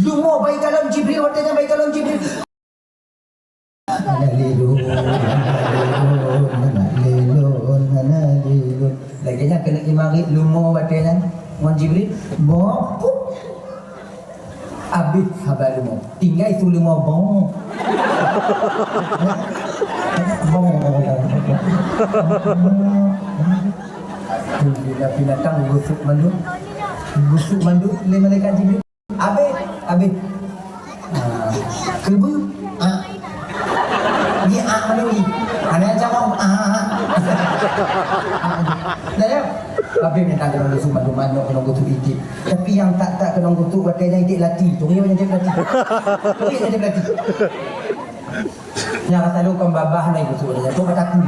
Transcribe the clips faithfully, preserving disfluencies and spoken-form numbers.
Cuma bak ikalon Jibril, watèe nyan bak ikalon Jibril. Hana lé lôn, hana lé lôn, hana lé lôn, hana lé lôn. Lagèe nyan keuneuk imarit leumo watèe nyan ngon Jibril. Boh, pup. Abéh haba leumo. Tinggai su leumo boh. Boh. Tu binatang gusut mandum. Gusut mandum lé malaikat Jibril. Abéh, abéh. Ah, keubeue, ah. Di ah mana ni? Ada jawab, ah. Dah ya? Abéh minta kena lusu bantu manok kena kutu itik. Tapi yang tak tak kena kutu watèe nyan itik lati. Tu dia yang jadi lati. Tu dia jadi lati. Nyang rasa lôn kon babah na ibu tu, tu mata aku.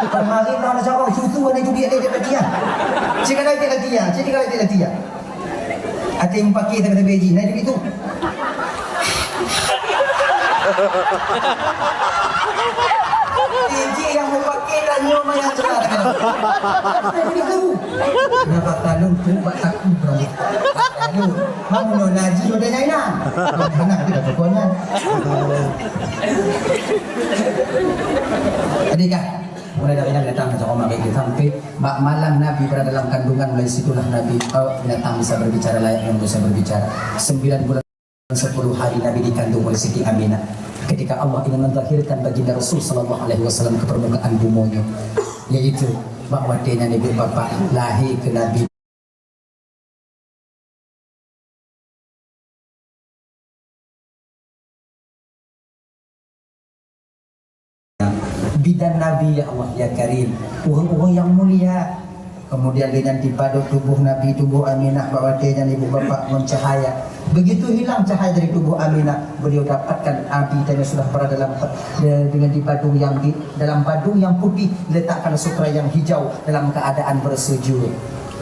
Kemarin na orang cakap susu na itu biar dia dia dia. Cik ada dia dia, cik ada dia dia. Ati mupake tapi tapi ji, na itu. Ji yang mupake dan nyo maya cerah. Na itu. Nyang rasa lôn tu mata aku. Aduh, kamu nyo naji udah nyaina. Mana kita pokoknya. Jadi kah, mulai dari nyan datang ke Jawa Malik sampai bak malam Nabi berada dalam kandungan, mulai situlah Nabi, oh, binatang bisa berbicara, layak yang bisa berbicara. Sembilan bulan sepuluh hari Nabi dikandung oleh Siti Aminah. Ketika Allah ingin menzahirkan baginda Rasul sallallahu alaihi wasallam ke permukaan bumi, yaitu bak watèe nyan ibu bapak lahir ke Nabi. Bidan Nabi, ya Allah, ya Karim, ureueng-ureueng nyang mulia. Kemudian dengan dipadot tubuh Nabi, tubuh Aminah, bak watèe nyan ibu bapak ngon cahaya. Begitu hilang cahaya dari tubuh Aminah, beliau dapatkan Abi tanyoe sudah berada dalam, dengan di badung yang di, dalam badung yang putih, letakkan sutra yang hijau dalam keadaan bersujud.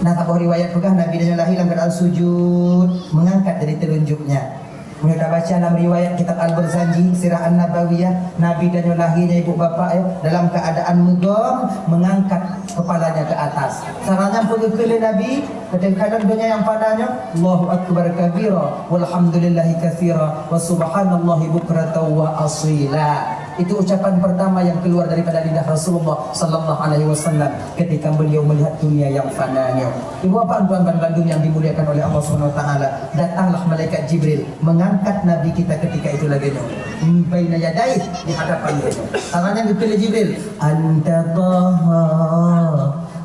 Nah, saboh riwayat peugah Nabi tanyoe lahir dalam keadaan sujud, mengangkat dari telunjuknya. Meunyoe tabaca lam riwayat kitab Al-Barzanji, Sirah An-Nabawiyah, Nabi tanyoe lahirnya ibu bapak ya, dalam keadaan meugom, mengangkat kepalanya ke atas. Sarangan peugah lé Nabi, ketika dalam dunia yang fana nyoe, Allahu Akbar kabira, walhamdulillahi katsira, wa subhanallahi bukratan wa asila. Itu ucapan pertama yang keluar daripada lidah Rasulullah sallallahu alaihi wasallam ketika beliau melihat dunia yang fana nyoe. Ibu bapak tuan-tuan bandum yang dimuliakan oleh Allah Subhanahu wa taala, datanglah malaikat Jibril mengangkat Nabi kita ketika itu lagi nyoe. Baina yadai, di hadapan beliau. Tangannya dipilih Jibril. Anta Taha,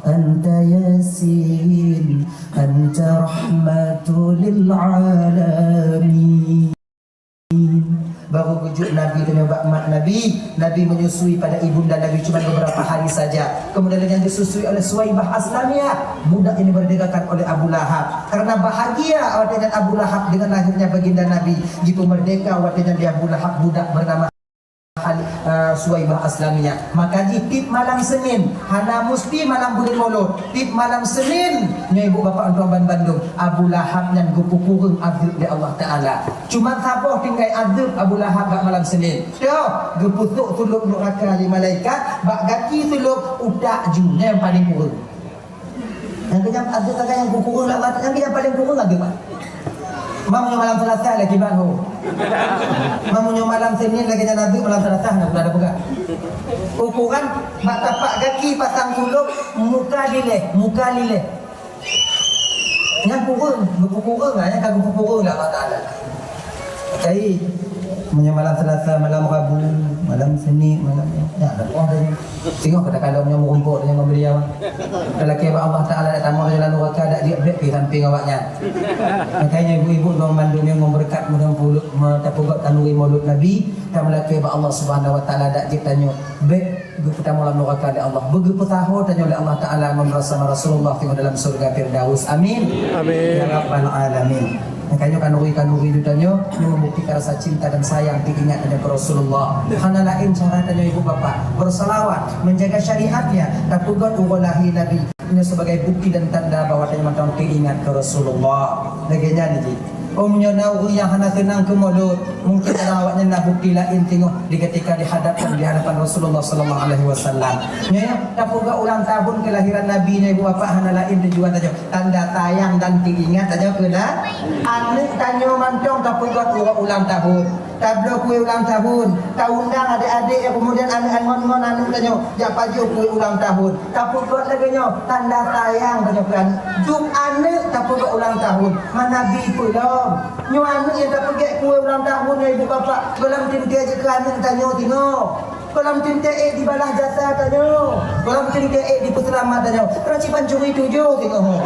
anta Yasin, anta rahmatul lil alamin. Baru geujok Nabi tanyoe bak mak Nabi. Nabi menyusui pada ibunda Nabi cuma beberapa hari saja. Kemudian lagi nyan disusui oleh Suwaibah Aslamiyah, budak yang dimerdekakan oleh Abu Lahab. Karena bahagia watèe nyan Abu Lahab dengan lahirnya baginda Nabi, jipeumerdeka watèe nyan lé Abu Lahab budak bernama Hal-, eh, Suwaibah Aslamiyah. Maka jih tiep malam Senin, hana musti malam buleuen Molot. Tiep malam Senin, nyoe ibu bapak tuan bandum, Abu Lahab nyan geupeukureueng azeub lé Allah Taala. Cuma saboh tinggai azeub Abu Lahab bak malam Senin. Toh, geupeusôk sulôb nuraka lé malaikat, bak gaki sulôb utak ju, nyan nyang paleng kureueng. Nyang keujam azeub lagèe nyang kureueng lah, nyang keujam paleng kureueng azeub, Pak. Meunyoe malam Selasa lagèe kiban ho. Meunyoe malam Senin lagèe nyan azeub, malam Selasa na pula ada peugah. Ukuran bak tapak gaki pasang sulôb muka lileh, muka lileh. Nyang kureueng, geupeukureueng lah, nyang ka geupeukureueng lah Allah Taala. Cai, meunyoe malam Selasa, malam Rabu, malam Senin, malam, ya, ada doa tadi. Singoh kata kalau meunyoe meurumpok dengan beliau. Kalau kira Allah Taala dak tamu jalan neraka, dak jeuet bèk pi samping awaknyan. Makanya ibu-ibu dong mandum yang memberkat mudah pulut, tapeugot tanuri maulud Nabi, tameulakèe bak Allah Subhanahu wa Taala dak jeuet tanyoe bèk geupeutamong lam nuraka lé Allah. Beugeupeusaho tanyoe lé Allah Taala ngon bersama Rasulullah singoh dalam syurga Firdaus. Amin. Amin. Ya Rabbal Alamin. Makanya kanuri-kanuri itu tanyoe membuktikan rasa cinta dan sayang diingat tanyoe ke Rasulullah. Hana lain cara tanyoe ibu bapak bersalawat, menjaga syariatnya, tapeugot uroe lahir Nabi. Ini sebagai bukti dan tanda bahwa tanyoe mantong teuingat ke Rasulullah. Lagèe nyan ji. Oh, meunyoe na ureuëng nyang hana seunang keu Maulud, mungkin lam awaknyan na bukti laén singoh di ketika dihadapkan di hadapan Rasulullah sallallahu alaihi wasallam. Nyoe, tapeugah ulang tahun kelahiran Nabi nyoe, Ibu Bapak, hana laén tujuan tanyoe. Tanda sayang dan teuingat tanyoe keuh lah. Aneuk tanyoe mantong tapeugah uroe ulang tahun. Tabloe kue ulang tahun, taundang adék-adék nyang keumudian aneuk ngon, ngon aneuk tanyoe jak pajoh kue ulang tahun. Tapeugah lagée nyoe, tanda sayang tanyoe keu aneuk. Dum aneuk tapeugah ulang tahun, ma Nabi peulom. Nyoe aneuk nyang tapeugét kue ulang tahun nyoe, Ibu Bapak, gohlom teuntée jeuet keu aneuk tanyoe singoh. Gohlom teuntée ék dibalah jasa tanyoe. Gohlom teuntée ék dipeuseulamat tanyoe. Raci pancuri tujoh singoh.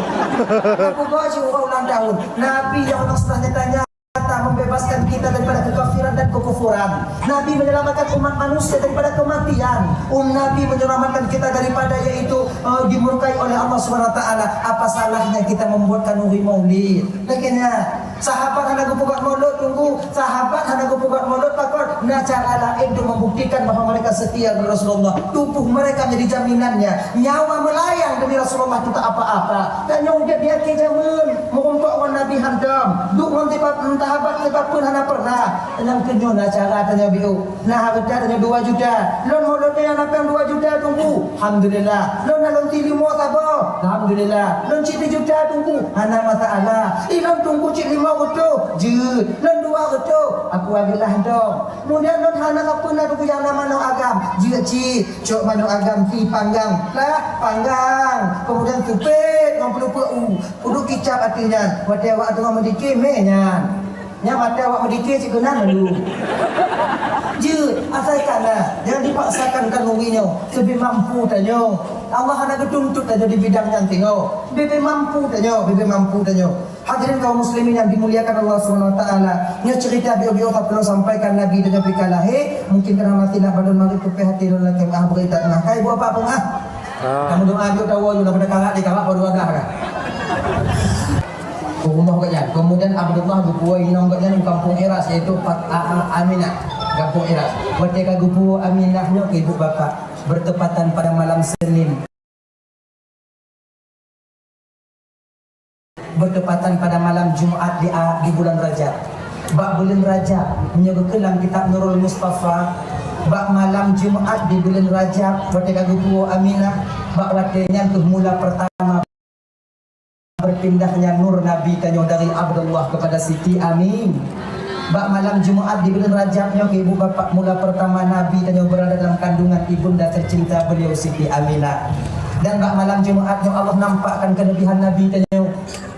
Tapeugah cit uroe ulang tahun. Nabi nyang Allah seurah nyatanya datang membebaskan kita daripada kekafiran dan kekufuran. Nabi menyelamatkan umat manusia daripada kematian. Um, Nabi menyelamatkan kita daripada, yaitu, eh, dimurkai oleh Allah Subhanahu Wa Taala. Apa salahnya kita membuat khanuri maulid? Lagée nyan, sahabat hana geupeugét maulud, Teungku. Sahabat hana geupeugét maulud, pakon? Na cara laén untuk membuktikan bahwa mereka setia kepada Rasulullah. Tubuh mereka menjadi jaminannya. Nyawa melayang demi Rasulullah tu tak apa-apa. Tanyoe udeb di akhé jameun. Meurumpok ngon Nabi hantom, duek ngon tiba-, sahabat tiba pun hana pernah. Nyang keuh nyoe na cara tanyoe biôh. Na hareuta tanyoe dua juta. Lôn mulod nyan na péng dua juta, Teungku. Alhamdulillah. Lôn na lôn ti limo saboh. Alhamdulillah. Lôn cit sijuta, Teungku. Hana masalah. Ih, lôn, Teungku, cit lima reutôh. Jeuet. Lôn dua reutôh. Aku agilah dong. Kemudian lôn hana sapeue na, Teungku, nyang na manok agam. Jeuet cit. Cok manok agam ti panggang. Lah, panggang. Kemudian supet ngon peuleupeuk u. Udeb kicap ateueh nyan, watée awak teungoh meudike mé nyan. Nyan watée awak meudike cit keunan lalu. Jeuet, asalkan lah, jangan dipaksakan khanuri nyoe, seubé mampu tanyoe. Allah hana geutuntut tanyoe di bidang nyan singoh. Bebe mampu tanyoe, bebe mampu tanyoe. Hadirin kaum muslimin yang dimuliakan Allah Subhanahu wa taala, nyoe cerita biôh-biôh ka lôn sampaikan Nabi tanyoe pih ka lahé, mungkin karena masih lah bandum magrib, peupéh até lôn lakée meuah beurita teungoh. Kai buah apa pun ah. Ah. Kamu doa juga tahu juga pada karat di karat baru ada kan. Ke rumah kat nyan. Kemudian Abdullah geupuwoe inong kat nyan di Kampung Iras, iaitu Fat-, a-, a-, Aminah. Kampung Iras. Watée ka geupuwoe Aminah nyoe keu ibu bapak, bertepatan pada malam Senin. Bertepatan pada malam Jumat di, a, di bulan Rajab. Bak buleuen Rajab, meunyoe geukheun lam kitab Nurul Mustafa, bak malam Jumat di buleuen Rajab, watée ka geupuwoe Aminah, bak watée nyan keuh mula pertama berpindahnya nur Nabi tanyoe dari Abdullah kepada Siti Amin. Bak malam Jumat di buleuen Rajab nyoe keuh ibu bapak mula pertama Nabi tanyoe berada dalam kandungan ibunda tercinta beliau Siti Aminah. Dan bak malam Jumat nyoe Allah nampakkan kelebihan Nabi tanyoe.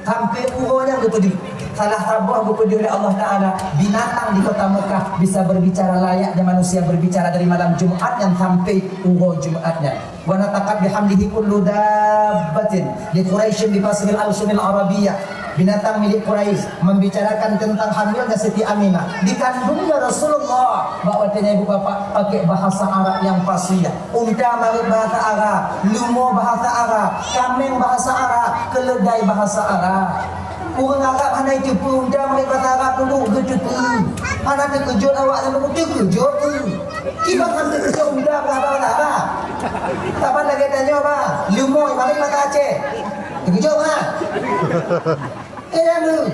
Sampai uroe nyan geupeudeuh. Salah saboh geupeudeuh lé Allah Taala, binatang di kota Mekah bisa berbicara layaknya manusia berbicara dari malam Jumat nyan sampai uroe Jumat nyan. Wa nataqat bihamdihi kullu dabbatin li Quraisyin bi fasihil alsunil arabiyyah. Binatang milik Quraisy membicarakan tentang hamilnya Siti Aminah, dikandungnya Rasulullah. Bak watée nyan ibu bapak pakai bahasa Arab yang fasih. Unta marit bahasa Arab, leumo bahasa Arab, kaméng bahasa Arab, keuleudai bahasa Arab. Ureuëng Arab hana jiteupeue unta marit bahasa Arab dulu, geuteupeue. Hana teukeujot awak nyan, teukeujot tu. Kiban hana teukeujot unta marit bahasa Arab. Saban lagée tanyoe ba, leumo marit bahasa Aceh. Teukeujot ha? Eh, jangan.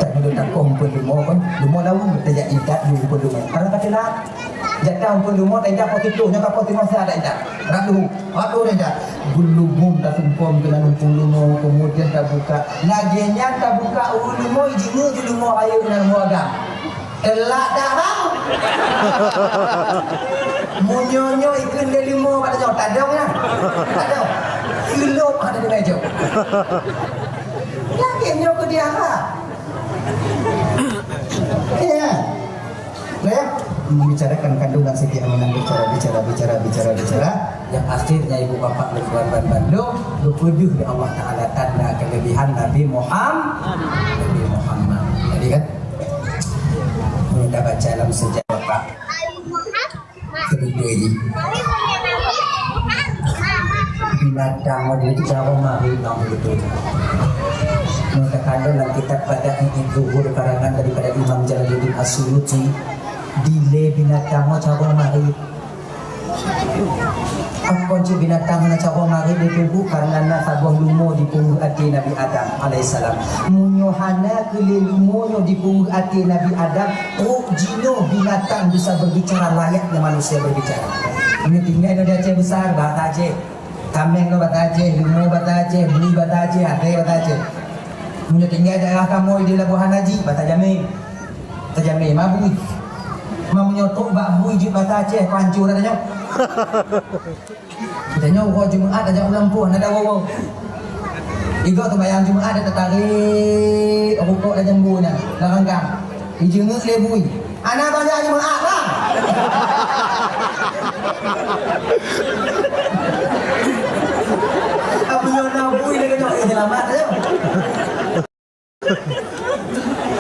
Tak ada takong pun leumo kan. Leumo lawa, tajak idat dulu pun leumo. Karena kata lah, jatah pun leumo, tajak pos itu, nyoka pos itu masa ada idat. Raduh, raduh tajak. Gulubung tak sempom kena numpung leumo, kemudian tak buka. Lagi nyan tak buka, ulu leumo, ijingu je leumo raya dengan leumo agam. Telat dah bang. Munyonyo ikun dia leumo kat tanyoe, tadong ya. Tadong. Silop ada di meja. Yakin nyoe ke dia ha? Ya. Nah, ya. Membicarakan kandungan Siti Aminah, bicara, bicara, bicara, bicara, bicara. Yang akhirnya ibu bapak dan tuan-tuan bandum, geupeudeuh di Allah Taala tanda kelebihan Nabi Muhammad. Nabi Muhammad. Jadi kan? Kalau kita baca dalam sejarah bapak. Beutôi jih. Binatang ngon di jaroe marit ngon beutôi. Maka kalau dalam kitab Bada'i Zuhur karangan daripada Imam Jalaluddin As-Suyuti, dilée binatang ngon jaroe marit. Pakon cit binatang hana carông marit di punggok, karena na saboh lumo di punggok até Nabi Adam alaihissalam. Meunyoe hana keu lé lumo nyoe di punggok até Nabi Adam, trok jinoe binatang bisa berbicara layaknya manusia berbicara. Meunyoe tinggai di Aceh besar, bahasa Aceh. Kaméng nyoe bahasa Aceh, lumo bahasa Aceh, bui bahasa Aceh, até bahasa Aceh. Meunyoe tinggai daerah kamoe di Labuhan Haji, bahasa Jamé. Bahasa Jamé, mabui. Meunyoe trok bak bui jeuet bahasa Aceh, pancur tanyoe. Tanyoe uroe Jumaat tajak u lampôh, hana dawa-wa. Igoe seumayang Jumaat, tatarék rukok lam jambu nyan, lam rangkang. Ijeungeuk lé bui. Hana banyak Jumaat lah. Apabila na bui lagèe nyoe, eh, selamat saja.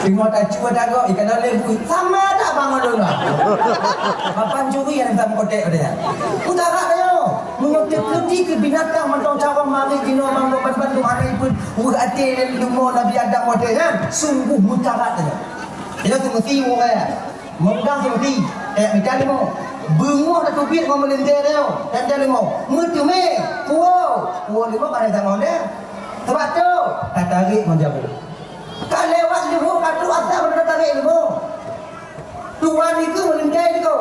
Teungoh tacue tagok, ikan lé bui. Sama tak bangon dulu? Papan curi yang hitam kotek dia. Utara dia. Meunyoe teukeudi keu binatang mantong carông marit jinoe, mantong ban-ban tu hana ipeuet weueh até lumo Nabi Adam watèe nyan, sungguh meukarat nyoe. Nyoe teumeusi ureueng kaya. Meunggah teumeusi, eh, mita leumo. Beungoh tateubiet ngon meulintèe nyoe, tanda leumo. Meuteumé, puwoe, puwoe leumo ka na zaman deh. Sabab tu, tatarék ngon jaroe. Ka lewat leumo, ka trok asai baru tatarék leumo. Tuan ikeu meulintèe ikeu.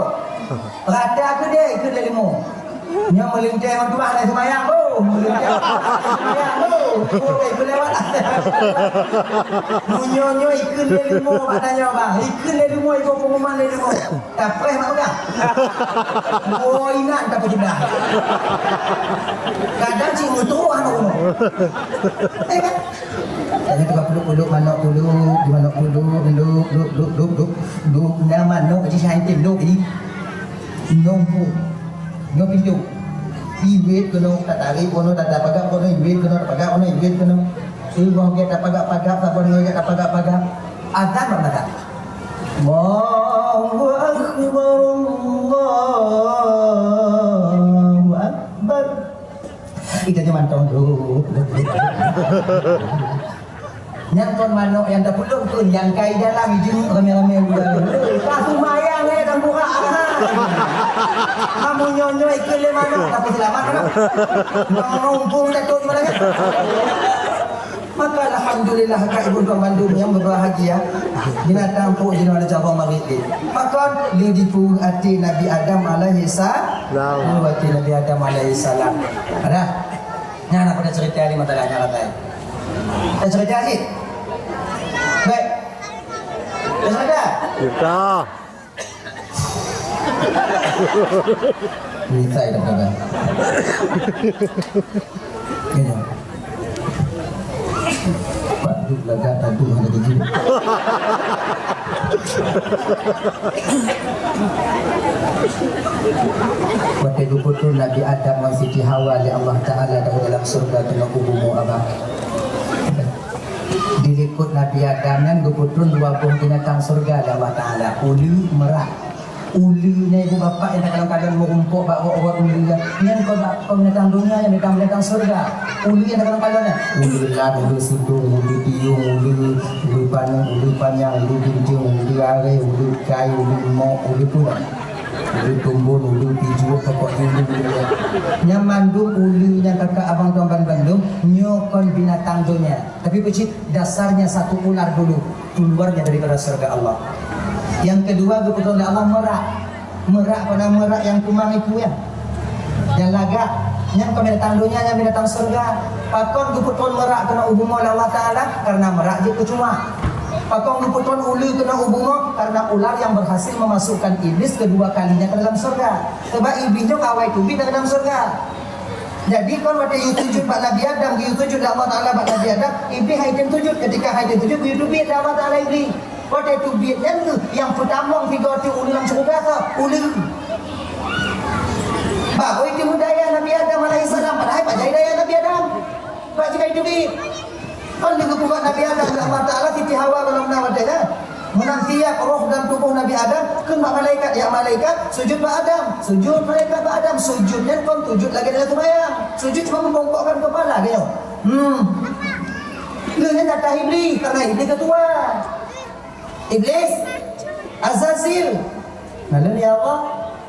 Rata keudeh ikeu lé leumo. Nyoe meulintèe ngon tuan lé seumayang, oh, meulintèe. Seumayang, oh, oh, ikeu lewat. Meunyoe nyoe ikeu lé leumo, mak tanya, bah. Ikeu lé leumo, ikeu pengumuman lé leumo. Tapreh mak udah. Oh, inan tapeujeudah. Kadang cit meutuah aneuk unoe. Eh, kan? Jadi tukang puluk-puluk manok puluk, di manok puluk, duk, duk, duk, duk, duk, duk. Na manok jih hai tem duk jih. Nyoe pu. Nyoe pintoe. Iwet keunoe tatarék, keunoe tatapagak, keunoe iwet keunoe tapagak, keunoe iwet keunoe. Iboh gét tapagak-pagak, saboh nyoe gét tapagak-pagak. Azan mak makan. Allahu Akbar, Allahu Akbar. Ita nyoe mantong duk, duk, duk. Nyan kon manok nyang tapulok tu, nyang kai dalam jeuet ramé-ramé budak. Ka sumbayang eh, dan burak ah. Kamu nyonyoe ikeu lé manok, tapi selamat kan? Mumpung Datuk di mana kan? Maka alhamdulillah, Kak Ibu tuan bandum yang berbahagia. Binatang pun jenuh ada cabang marit. Pakon dia dipu até Nabi Adam alaihi salam. Nah. Até Nabi Adam alaihi salam. Ada? Nyan aku dah cerita di mata dah nyan ratai. Dah cerita cit? Baik. Dah cerita? Cerita. Cerita dah pada. Kena. Pak Duk lagak tadu ada di sini. Watèe geupeutrön Nabi Adam ngon Siti Hawa lé Allah Taala dari dalam syurga keunoe u bumoe abah. Dilikot Nabi Adam nyan geupeutrön dua boh binatang syurga lé Allah Taala, uleue, meurah. Uleue nyan ibu bapak nyang takalon-kalon meurumpok bak rot-rot uleue nyan. Nyan kon bak, kon binatang donya nyan, binatang-binatang syurga. Uleue nyang takalon-kalon nyan. Uleue lat, uleue sidong, uleue tiong, uleue, uleue paneng, uleue panyang, uleue ginjeng, uleue arèe, uleue kai, uleue mok, uleue peue. Uleue tumbon, uleue pijuet, pokok uleue, uleue. Nyan mandum uleue nyang kakak abang tuan bandum, nyoe kon binatang donya. Tapi peucit dasarnya satu ular dulu, keluarnya daripada surga Allah. Yang kedua, geupeutrön lé Allah merak. Merak, pada merak nyang kumang itu ya. Nyang lagak, nyang keu binatang donya, nyang binatang surga. Pakon geupeutrön merak keunoe u bumoe lé Allah Taala, karena merak jeuet keu cuak. Pakon geupeutrön uleue keunoe u bumoe, karena ular yang berhasil memasukkan iblis kedua kalinya ke dalam surga. Sebab iblis nyoe ka awai teubiet dari dalam surga. Jadi, kon watèe yue sujud bak Nabi Adam, yue sujud lé Allah Taala bak Nabi Adam, Iblis hai tem sujud. Ketika hai tem sujud, yue teubiet lé Allah Taala Iblis. Watèe teubiet nyan lheueh nyang peutamong sigoe teuk uleue lam syeuruga, soe? Uleue. Baru itu daya Nabi Adam alaihissalam, padahai bak jai daya Nabi Adam. Bak jai teubiet. Kan lheueh geupeugah Nabi Adam lé Allah Taala, Siti Hawa gohlom na watèe nyan. Meunan siap roh dan tuboh Nabi Adam, kheun bak malaikat, "Ya malaikat, sujud bak Adam." Sujud malaikat bak Adam, sujud nyan kon sujud lagèe dalam seumayang. Sujud cuma membongkokkan kepala, gitu. Hmm. Lheueh nyan datang Iblis, karena Iblis ketua. Iblis, Azazil. Lalu, "Ya Allah,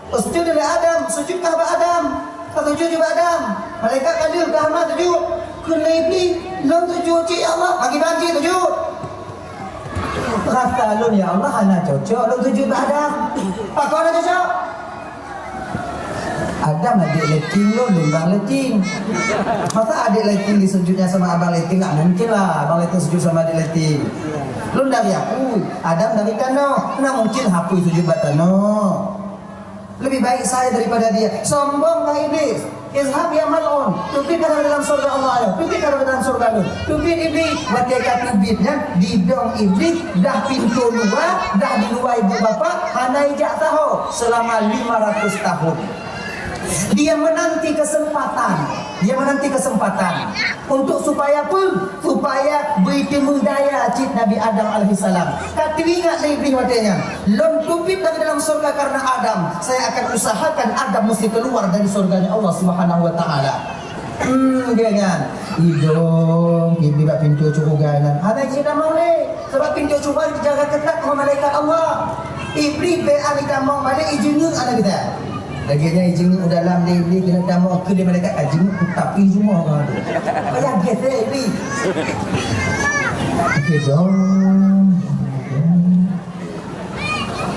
Sujud lé Adam, sujud kah bak Adam? Ka sujud bak Adam. Malaikat ka lheueh ka hana sujud. Kheun lé Iblih, "Lôn sujud cit, ya Allah." Bagi ban cit sujud. Rasa lôn, ya Allah, hana cocok lôn sujud bak Adam. Pakon hana cocok? Adam adék leuting lôn, lôn bang leuting. Masa adék leuting disujudnya sama abang leuting? Tak mungkin lah abang leuting sujud sama adék leuting. Lôn dari apui, Adam dari tanoh. Mana mungkin apui sujud bak tanoh? Lebih baik saya daripada dia. Sombong lah Iblis. Izhab ya mal'un. Teubiet kah dari dalam surga Allah, ayo. Teubiet kah dari dalam surga lôn. Teubiet Iblis. Watée ka teubiet nyan, didong Iblis, dah pintoe luwa, dah di luwa ibu bapak, hana ijak saho selama lima ratus tahun. Dia menanti kesempatan. Dia menanti kesempatan. Untuk supaya apa? Supaya beuteumèe daya cit Nabi Adam alaihissalam. Ka teuingat lé Iblih watée nyan, "Lôn teubiet dari dalam surga karena Adam, saya akan usahakan Adam mesti keluar dari surganya Allah Subhanahu wa Taala." Hmm, dia nyan. Idong Iblih bak pintoe syeuruga nyan. Hana jitamong lé. Sebab pintoe syeuruga dijaga ketat oleh malaikat Allah. Iblih bèk jitamong, malah ijeungeuk aneuk geutanyoe. Lagèe nyan ijeungeuk u dalam lé Iblih, keuneuk tamong keu lé malaikat, ka jeungeuk tapi jumoh ka tu. Payah gét lé Iblih. Oke dong.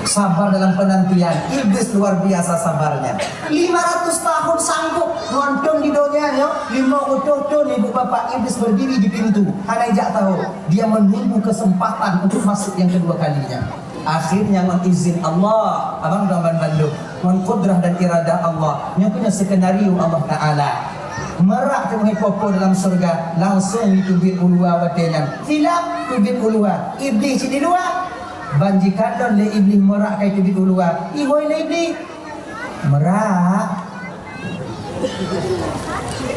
Sabar dalam penantian. Iblis luar biasa sabarnya. Lima ratus tahun sanggup nonton di dunia nyoe, lima ratus tahun ibu bapak Iblis berdiri di pintu. Hana ijak tahu. Dia menunggu kesempatan untuk masuk yang kedua kalinya. Akhirnya ngon izin Allah, abang doa ban bandum, ngon kudrah dan iradah Allah, nyoe keuh nyoe skenario Allah Taala. Merak teungoh poh-poh dalam syeuruga, langsung jiteubiet u luwa watée nyan. Silap teubiet u luwa, Iblih cit di luwa. Ban jikalon lé Iblih merak ka jiteubiet u luwa, ihôi lé Iblih. Merak.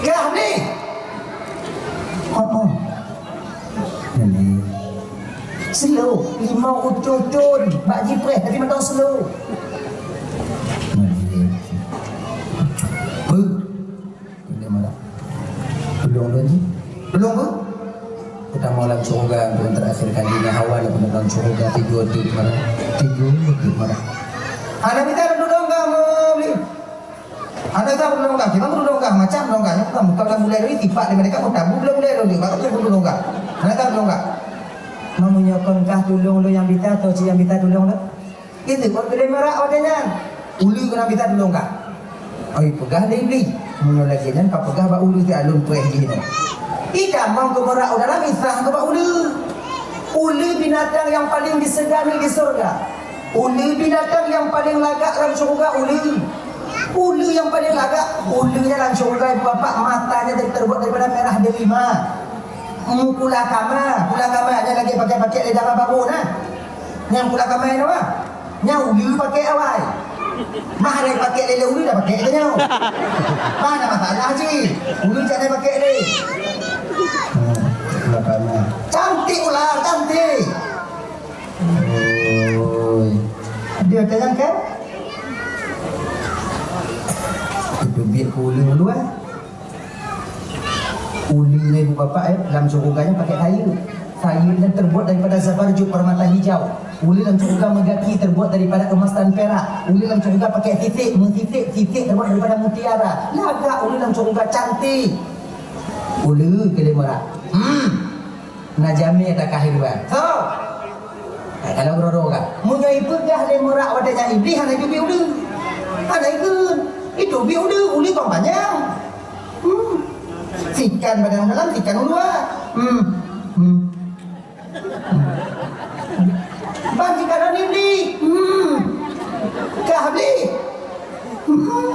Kah ni? Oh, oh. Ini. Slow, lima utoh thon bak jipreh, tapi mantong slow. Mari. Beuh. Ini malah. Tulông lôn jih. Tulông beuh. Peutamong lam syeuruga untuk terakhir kali nyan, awai lôn lam syeuruga tiga tu marah. Tiga tu marah. Hana mita tulông kamoe. Hana ka tulông kah, kiban tulông kah, macam tulông kah, nyoe bukan, bukan bulan ulèe lôn, tipak di mereka pun tabu bulan ulèe lôn, baru tu tulông kah. Hana ka tulông kah. Meunyoe kon kah tulông lôn nyang bita, toh cit nyang bita tulông lôn. Itu kon keu lé merak watée nyan. Ulèe keuneuk bita tulông kah. Oi, peugah lé Iblih. Meunyoe lagèe nyan ka peugah bak ulèe ti alun preh jih nyoe. Ih, tamong keu merak u dalam, isah keu bak ulèe. Ulèe binatang nyang paling disegani di syeuruga. Ulèe binatang nyang paling lagak lam syeuruga, ulèe. Ulèe nyang paling lagak, ulèe nyan lam syeuruga, ibu bapak, matanya dari, terbuat daripada merah delima. Hmm, kula kama, kula kama nyan lagèe pakèk-pakèk lé dara baro na. Nyan kula kama nyoe, ah. Nyan ulèe pakèk awai. Mah ada pakèk lé, lé ulèe dah pakèk lé nyoe. Mana masalah cit? Ulèe jak ada pakèk lé. Hmm, kula kama. Cantik ular, cantik. Oi. Dia tanya kan? Itu biar kulit luar. Ulèe nyan ibu bapak, eh, lam syeuruga nyan pakèk sayeup. Sayeup nyan terbuat daripada zabarjud, permata hijau. Ulèe lam syeuruga meugaki terbuat daripada emas dan perak. Ulèe lam syeuruga pakèk sisek, meusisek, sisek terbuat daripada mutiara. Lagak ulèe lam syeuruga, cantik. Ulèe keu lé merak. Hmm. Na jamé takah di luwa. So. Hai, kalau keudroe-droe ka. Meunyoe ipeugah lé merak watée nyan Iblih hana teubiet ulèe. Hana ikheun. Iteubiet ulèe, ulèe kon panyang. Hmm. Sikan padang dalam, sikan u luwa. Hmm. Hmm. Ban jikadan Iblih. Hmm. Kah Iblih. Hmm.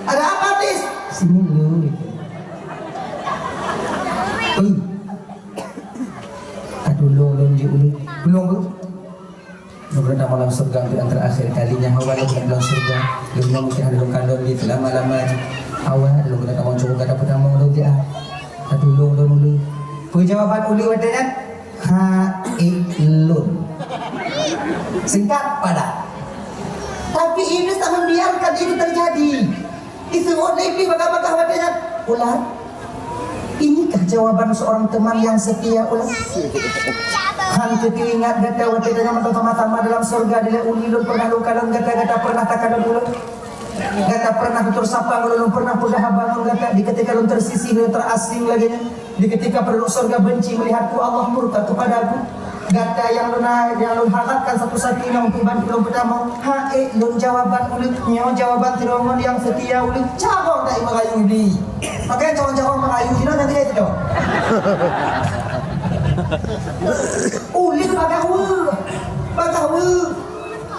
Ada apa, Iblis? Sini dulu. Hmm. Ka tulông lôn jih ulèe. Tulông lôn. Lôn keuneuk tamong lam syeuruga untuk nyang terakhir kali, nyan awai lôn keuneuk lam syeuruga. Lôn nyoe mungkin hana lôn kalon jih seulama-lama jih. Awai lôn keuneuk tamong syeuruga, tapi tamong lôn jih, ah. Ka tulông lôn ulèe. Peue jawaban ulèe watée nyan? Hai lôn. Singkat, padat. Tapi Iblis tak membiarkan itu terjadi. Diseuôt lé Iblih bagah-bagah watée nyan, "Ular, inikah jawaban seorang teman yang setia, Ular?" Teuingat gata watée tanyoe mantong sama-sama dalam syeuruga dilée uli lôn pernah lôn kalon gata, gata pernah takalon ulôn. Gata pernah tutur sapa ngon lôn, lôn pernah peugah haba ngon gata di ketika lôn tersisih, lôn terasing lagée nyoe. Di ketika penduduk syeuruga benci melihatku, Allah murka kepadaku. Gata nyang lôn, nyang lôn harapkan satu-satunya untuk bantu lôn peutamong. Hai, lôn jawaban ulôn, nyoe jawaban teurimong nyang seutia ulôn. Cabong tak merayu di. Makanya cabong-cabong merayu di mana dia itu? Ulih bagawe, bagawe.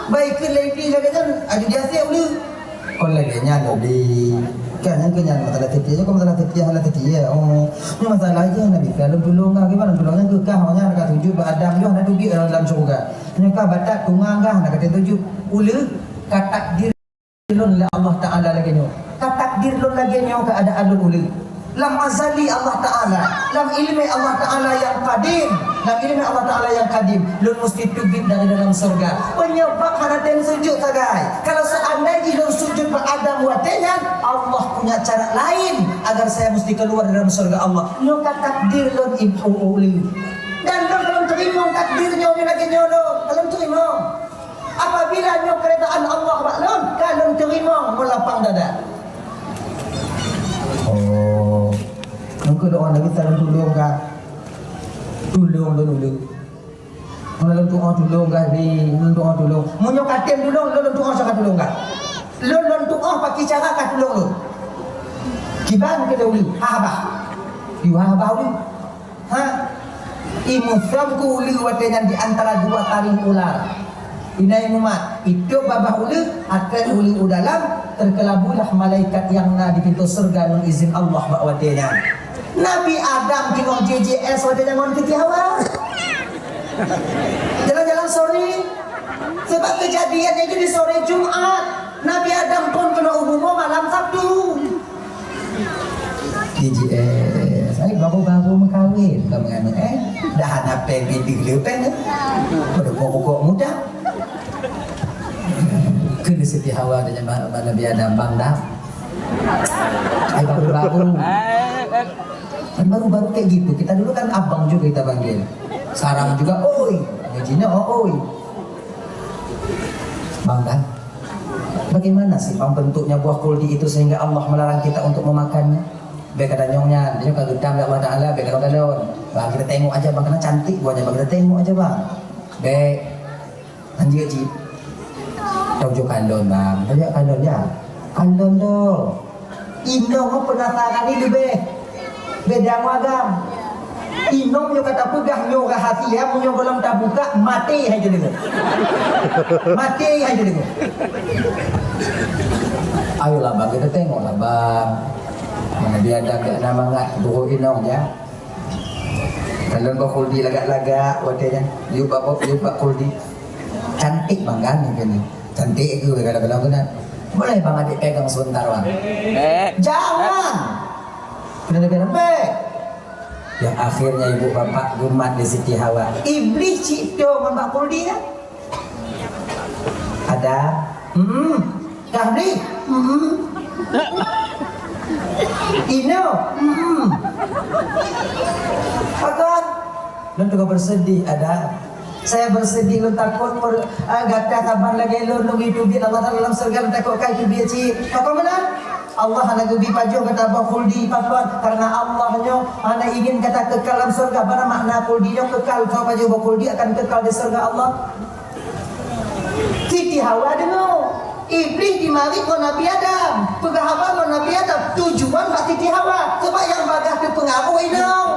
Baik ke lagi lagi kan ada biasa ulih. Kon lagée nyan di kan nyang keu nyan masalah setia, kon masalah setia, masalah setia. Oh, ni masalah je Nabi kalau tulung kah gimana tulung nyang keu kah nyang ka sujud bak Adam jauh ada duit dalam syurga. Nyang kah batat tungang kah nak kata sujud. Ulih ka takdir lôn lé Allah Ta'ala lagée nyoe. Ka takdir lôn lagée nyoe keuadaan lôn ulée. Lam azali Allah Ta'ala, lam ilmu Allah Ta'ala yang kadim, lam ilmu Allah Ta'ala yang kadim, lôn mesti teubiet dari dalam syeuruga. Penyebab hana tem sujud sagai. Kalau seandai jih lôn sujud bak Adam watée nyan, Allah punya cara lain agar saya mesti keluar dari dalam syeuruga Allah. Nyoe ka takdir lôn ibu ulée. Dan lôn kalon teurimong takdir nyoe lagée nyoe lôn. Kalon teurimong. Apabila nyoe keridaan Allah bak lôn, ka lôn teurimong meulapang dada. Oh. Nungku doa Nabi sallallahu tulung ka. Tulung lôn ulée. Mun lôn tu'oh tulung ka, Nabi, lôn tu'oh tulung. Meunyoe ka tem tulung, lôn lôn tu'oh cara tulung ka. Lôn lôn tu'oh paki cara ka tulung lôn. Kiban keu ulée. Ha bah. Yu ha bah ulée. Ha? Imusam ku ulée watée nyan di antara dua taring ular. Inai mumat, itu babah ulée akan ulée u dalam, terkelabulah malaikat nyang na di pintoe syeuruga ngon izin Allah bak watée nyan. Nabi Adam teungoh J J S watée nyan ngon Siti Hawa. Jalan-jalan sore. Sebab kejadian itu di sore Jumat. Nabi Adam pun keunoe u bumoe malam Sabtu. J J S, ai baru-baru meukawen ka meuaneuk, eh. Dah hana péng bideuh le péng, eh. Pada pokok muda. Kena Siti Hawa dan Nabi Adam bang dah. Ai baru-baru. Kan baru-baru kayak gitu. Kita dulu kan abang juga kita panggil. Sekarang juga oi. Ngajinya oh oi. Bang dah. Bagaimana sih bang bentuknya buah kuldi itu sehingga Allah melarang kita untuk memakannya? Bèk kata nyong nyan, nyoe ka geutam lé Allah Taala, bèk kata kalon. Bang kita tengok aja bang, karena cantik buahnya bang, kita tengok aja bang. Bèk. Lanjut cit. Tau jok kalon bang, tau jok kalon ya. Kalon tu. Inong penasaran ni lebih. Beda ngon agam. Inong nyoe ka tapeugah nyoe rahasia, meunyoe gohlom tabuka, maté hai teudeungoe. Maté hai teudeungoe. Ayolah bang, kita tengoklah bang. Mana dia ada, ada nama ngat, buruk inong ya. Kalau bak kuldi lagak-lagak, watèe nyan, yub bak, yub bak kuldi. Cantik bang kan, ni kan. Cantik ke, kalau-kalau kan. Boleh bang adik pegang sebentar bang. Eh. Jangan. Kena lebih lembek. Yang akhirnya ibu bapak gumat di Siti Hawa. Iblis cit tu membak kuldi kan? Ada. Hmm. Dah beli? Hmm. Ino? Hmm. Pakat. Lôn teuka bersedih ada. Saya bersedih lôn takot per, ah, gata saban lagèe lôn nunggu teubiet Allah Taala dalam syeuruga lôn takot kai teubiet cit. Pakon meunan? Allah hana geubri pajoh gata boh khuldi pakon? Karena Allah nyoe hana ingin gata kekal lam syeuruga. Bana makna khuldi nyoe kekal? Soe pajoh boh khuldi akan kekal di syeuruga Allah. Siti Hawa deungoe. Iblis jimarit ngon Nabi Adam. Peugah haba ngon Nabi Adam. Tujuan bak Siti Hawa. Sebab nyang bagah teupeungaruh inong.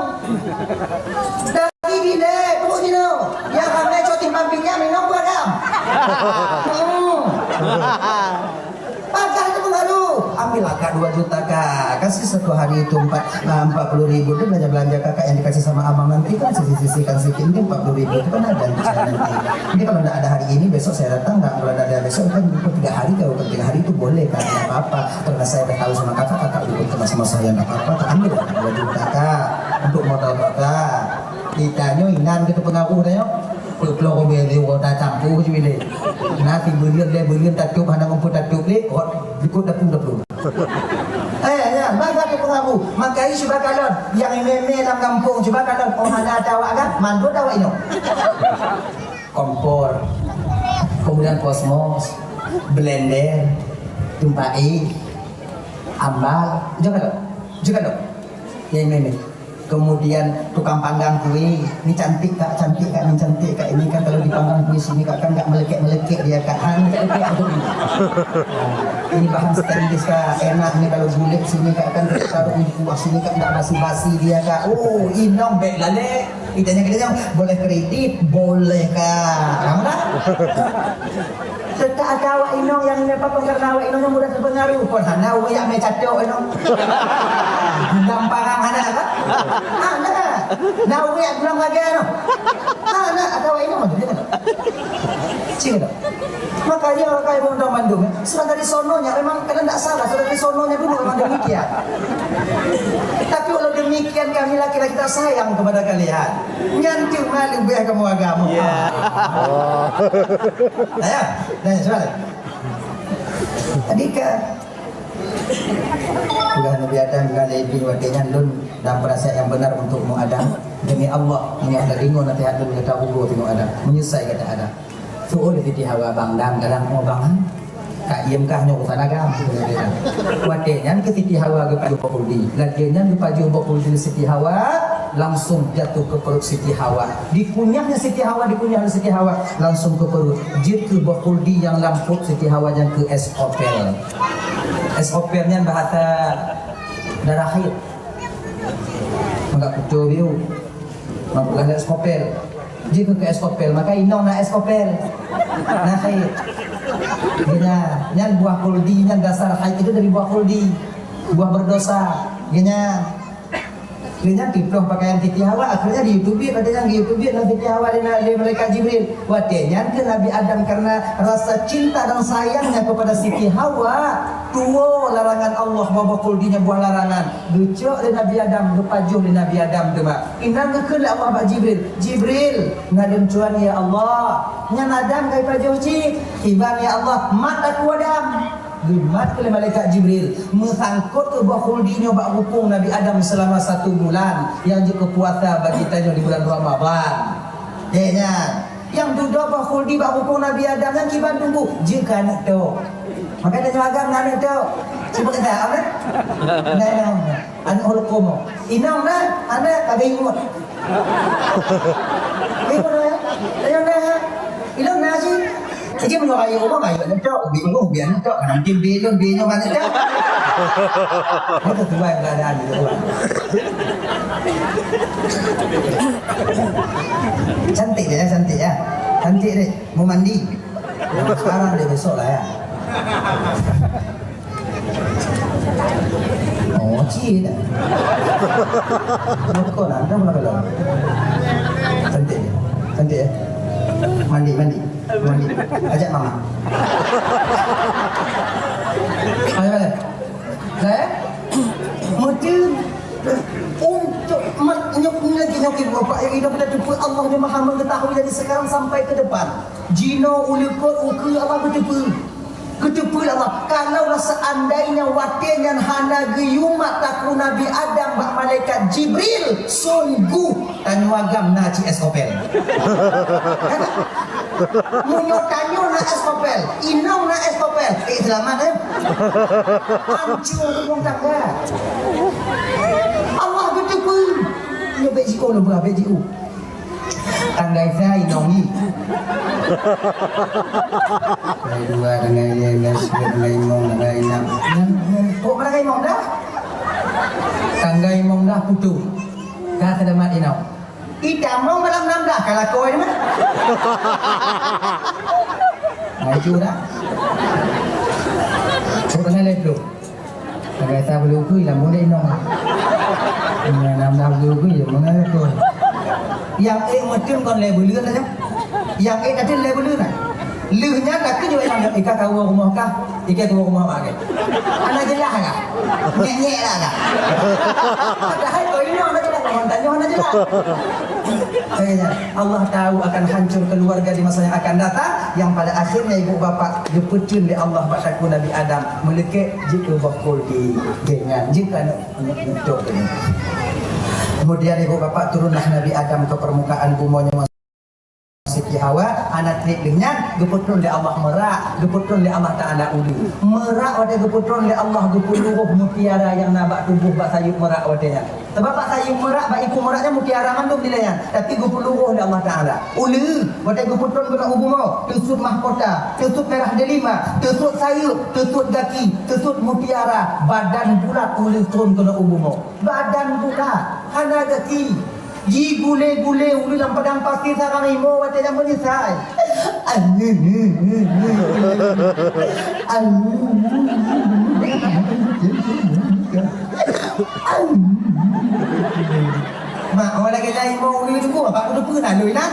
Dari dilèe, peuruek inong. Nyang ramè cot timbang pih nyan inong peue Adam. Hmm. Padahai teupeungaruh. Ambillah kak dua juta kak. Kasih satu hari itu empat, ah, empat puluh ribu. Itu belanja-belanja kakak yang dikasih sama abang nanti kan sisih-sisihkan sikit. Mungkin empat puluh ribu itu kan ada untuk saya nanti. Jadi kalau nggak ada hari ini, besok saya datang. Nggak, kalau nggak ada besok kan tiga hari, kalau tiga hari itu boleh kan, nggak apa-apa. Karena saya udah tahu sama kakak, kakak udah ikut sama saya, nggak apa-apa. Ambil dua juta kak. Untuk modal kakak. Kita nyoe inan kita pengaruh dah nyoe. Peuet ploh ribèe lé ureueng tatampu ju ilèe. Na sibeuleuen lé beuleuen tatup hana mampu tatup lé, rot jukuk dapur-dapur. Eh, ya, bang ka teupeugah Maka cuba kalon, nyang mé-mé lam gampông, cuba kalon, oh, hana ata awak kan? Mandum ata awak inong. Kompor, kemudian kosmos, blender, tumpaék, ambal, jeuet ka lom? Jeuet ka lom? Nyang mé-mé. Kemudian tukang panggang kue, ni cantik kak, cantik kak, ni cantik kak. Ini kan kalau dipanggang kue sini kak, kan nggak melekek-melekek dia kak. Ha, ni cantik kak, betul ni. Ha, ini bahan stainless kak, enak ni kalau gulai sini kak, kan taruh di kuah sini kak, nggak basi-basi dia kak. Oh, inong bek lalek. Itanya kita yang boleh kredit, boleh kak. Kamu dah? Teutap ata awak inong nyang, apa, karena awak inong nyang mudah terpengaruh. Kon hana ureueng jak mé catok inong. Gundam parang hana kan? Hana. Na ureueng jak gundam lagèe inong. Hana, ata awak inong macam mana? Cik dah. Makanya orang kaya orang mandum, sudah dari sononya memang kadang tak salah, sudah dari sononya dulu memang demikian. Tapi walau demikian kami laki-laki tak sayang kepada kalian. Nyan cuma leubeh kamu agama. Ya. Nah, ya. Nah, ya, sudah. Tadi ke Tuhan Nabi Adam dengan Nabi watèe nyan lôn dan penasihat yang benar untukmu Adam. Demi Allah, meunyoe ada deungö nasihat lôn gata ugoe teungoh Adam. Meunyeusai gata Adam. Seuôt Siti Hawa bang dam dalam oh bang. Ka iem kah nyoe urusan agam. Watèe nyan keu Siti Hawa geupajoh boh khuldi. Lagèe nyan geupajoh boh khuldi Siti Hawa, langsung jatuh ke perut Siti Hawa. Dikunyahnya Siti Hawa, dikunyah oleh Siti Hawa, langsung ke perut. Jeuet keu boh khuldi nyang lam pruet Siti Hawa nyan keu es kopel. Es kopel nyan bahasa darah haid. Maka kuto biu. Mampu kan es kopel. Jika ke es kopel, maka inong na es kopel. Na haid. Geunya, nyan buah khuldi, nyan dasar haid itu dari buah khuldi. Buah berdosa. Geunya, geunya tiploh pakaian Siti Hawa, akhirnya di YouTube, ada yang di YouTube dan Siti Hawa dan dari malaikat Jibril. Watèe nyan keu Nabi Adam karena rasa cinta dan sayangnya kepada Siti Hawa, tuwo larangan Allah, boh khuldi nyan buah larangan. Geucok lé Nabi Adam, geupajoh lé Nabi Adam teuma. Inan geukheun lé Allah bak Jibril, "Jibril, na lôn tuan ya Allah, nyan Adam ka ipajoh cit." Kiban ya Allah, mat aku Adam. Geumat keu lé malaikat Jibril, meusangkot keu boh khuldi nyoe bak bukong Nabi Adam selama satu bulan, nyang jeuet keu puasa bagi tanyoe di bulan Ramadan. Deh nyan. Nyang dudoe boh khuldi bak bukong Nabi Adam nyan kiban teungku, jeuet keu aneuk tok. Maka tanyoe agam na aneuk tok. Cuba kita, apa? Nah, nah, nah. Aneuk hulkum. Inong na, aneuk ka bingung. Bingung na, ya? Inong na, ya? Inong na sih. Jadi menurut ayo, apa ayo aneuk tok? Bingung, biar aneuk tok. Nanti bingung, bingung aneuk tok. Itu tuan keadaan itu, tuan. Cantik dia, cantik ya. Cantik deh. Mau mandi? Jangan sekarang deh, besok lah ya. Oh, cik dah. Kau nak dah pula kalau. Cantik, cantik ya. Mandi, mandi, mandi. Ajak mama. Ayo, ayo. Dah ya? Mesti untuk mat nyok nyok nyok bapak yang hidup dan teupeu Allah yang Maha Mengetahui dari sekarang sampai ke depan. Jinoe uleukot ukeue Allah beuteupeue. Beuteupeue Allah. Kalau seandainya watèe nyan hana geuyumat takue Nabi Adam bak malaikat Jibril, sungguh tanyoe agam na cit es kopel. Meunyoe tanyoe na es kopel, inong na es kopel, eh, seulamat, eh. Hancur rumah tangga. Allah beuteupeue. Nyoe bèk jiôh lôn peugah, bèk jiôh. Tanggai sa inong nyan. Tanggai dua, tanggai lhèe, tanggai siplôh, tanggai limong, tanggai inong. Kok mana tanggai limong dah? Tanggai limong dah putôh. Ka seulamat inong. Itamong malam enam belas ka lakoe ni mah. Nah, itu dah. Kok kena lé tu? Tanggai sa bulu kui lah, mulai nong. Nah, enam belas bulu kui, mana tu? Yang eh meuteun kon lé buleuen aja. Yang eh tadi lé buleuen lah. Leuh nyan dah keu jawai nang ika kawa rumoh kah? Ika kawa rumoh mak ke? Ana jeulaih kah? Nyek-nyek lah kah? Padahai kau ini orang dah jeulaih. Kon tanyoe hana jelas. Makanya, Allah tahu akan hancur keluarga di masa yang akan datang, yang pada akhirnya ibu bapak geupeuteun lé Allah bak takue Nabi Adam, meuleuket jeuet keu boh khuldi, deungon jeuet keu aneuk, aneuk muda teuh. Kemudian ibu bapak, turunlah Nabi Adam ke permukaan bumoe nyoe. Siti Hawa, aneuk trép lheueh nyan, geupeutrön lé Allah merak, geupeutrön lé Allah Taala uleue. Merak watèe geupeutrön lé Allah, geupeuruôh mutiara nyang na bak tuboh bak sayeuep merak watèe nyan. Sabab bak sayeuep merak, bak iku merak nyan mutiara mandum dilèe nyan, tapi geupeuruôh lé Allah Taala. Uleue, watèe geupeutrön keunoe u bumoe, teusut mahkota, teusut mirah delima, teusut sayeuep, teusut gaki, teusut mutiara, badan bulat uleue trön keunoe u bumoe. Badan bulat, hana gaki. Jigulé-gulé uleue lam padang pasir, saban imoe watèe nyan meunyeusai. Mak, oh, lagèe nyan imoe uleue teungku, abak kuteupeu na lôn inan.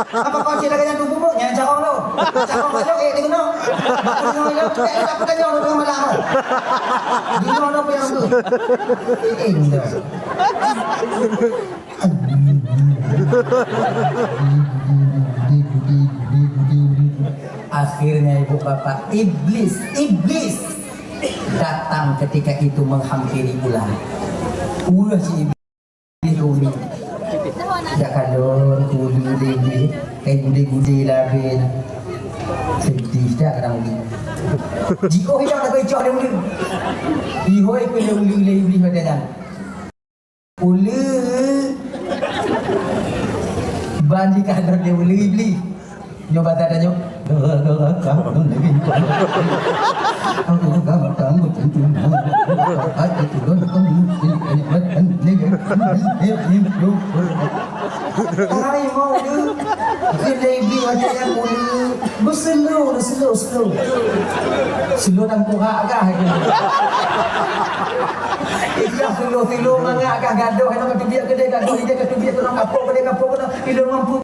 Apa kau cit lagèe nyan teungku, nyang carông lôn. Carông lôn, eh, deungoe. Bak deungoe lôn, eh, tak peutanyoe lôn teungoh malam. Deungoe lôn peue nyang tu. Eh, eh, Akhirnya ibu bapak, iblis, iblis datang ketika itu menghampiri ular. Wah, si iblis umi. Jak kalon, kuli, deh, deh. Kayak gude-gude lah, bin. Sedih dah orang ni. Jikoh hilang tak kau icok dia ulu. Ihoi kau dia ulu, dia iblis macam mana? Uleue. Ban jikadon lé uleue Iblih. Nyoe basa tanyoe. Hai, mau uleue. Keu lé Iblih watèe nyan uleue. Beuseulo, beuseulo, seulo. Seulo dan kurak kah. Ikhlas seulo-seulo mangat kah gadoh, hana ka teubiet keudeh, gadoh ideh ka teubiet keudeh, kapok keudeh, kapok keudeh, ilôn mampu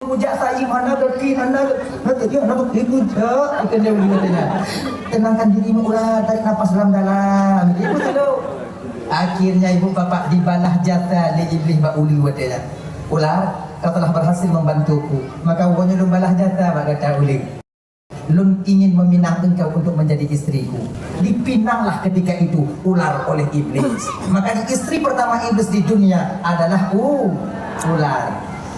mujak sayeup, hana gaki, hana, hana gaki, hana gaki, mujak, ikeu nyan uleue teuh nyan. Tenangkan dirimu, uleue, tarik napas dalam-dalam. Ibu seulo. Akhirnya ibu bapak dibalas jasa lé Iblih bak uleue watèe nyan. Ular, kau telah berhasil membantuku, maka uroe nyoe lôn balas jasa bak gata uleue. Lôn ingin meminang engkau untuk menjadi istriku. Dipinanglah ketika itu ular oleh iblis. Maka istri pertama iblis di dunia adalah u-, ular.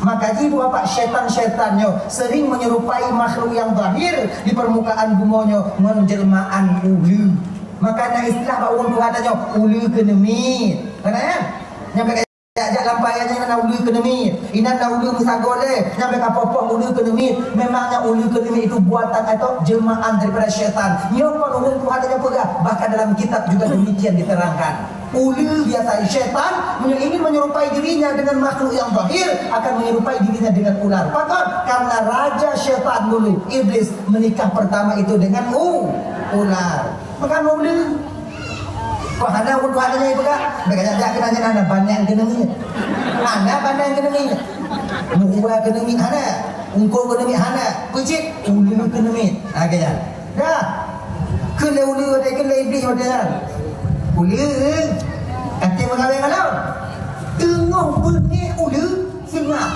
Maka jih buah pak syaitan-syaitan nyoe sering menyerupai makhluk yang zahir di permukaan bumoe nyoe ngon jelmaan uleue. Maka na istilah bak ureueng tuha tanyoe, uleue keuneumiet. Kan, eh? Nyang Jak-jak lam paya nyan na uleue keuneumiet, inan na uleue meusagoe lé, nyang bèk kapoh-poh uleue keuneumiet. Memangnya uleue keuneumiet itu buatan atau jelmaan daripada syaitan. Nyoe kon ureueng tuha tanyoe peugah, bahkan dalam kitab juga demikian diterangkan. Uleue biasa syaitan, meunyoe ingin menyerupai dirinya dengan makhluk yang zahir, akan menyerupai dirinya dengan ular. Pakon? Karena raja syaitan dulu, iblis, menikah pertama itu dengan u-, ular. Maka uleue. Wah, hana ureueng tuha tanyoe peugah. Bèk kajak-jak keunan nyan hana, baneng keuneumiet. Hana baneng keuneumiet. Meuhua keuneumiet hana. Eungkôt keuneumiet hana. Peue cit? Uleue keuneumiet. Ha, keu nyan. Dah. Keu lé uleue watèe, keu lé iblis watèe nyan. Uleue. Até meugawé ngon lôn. Teungoh beungéh uleue. Singoh,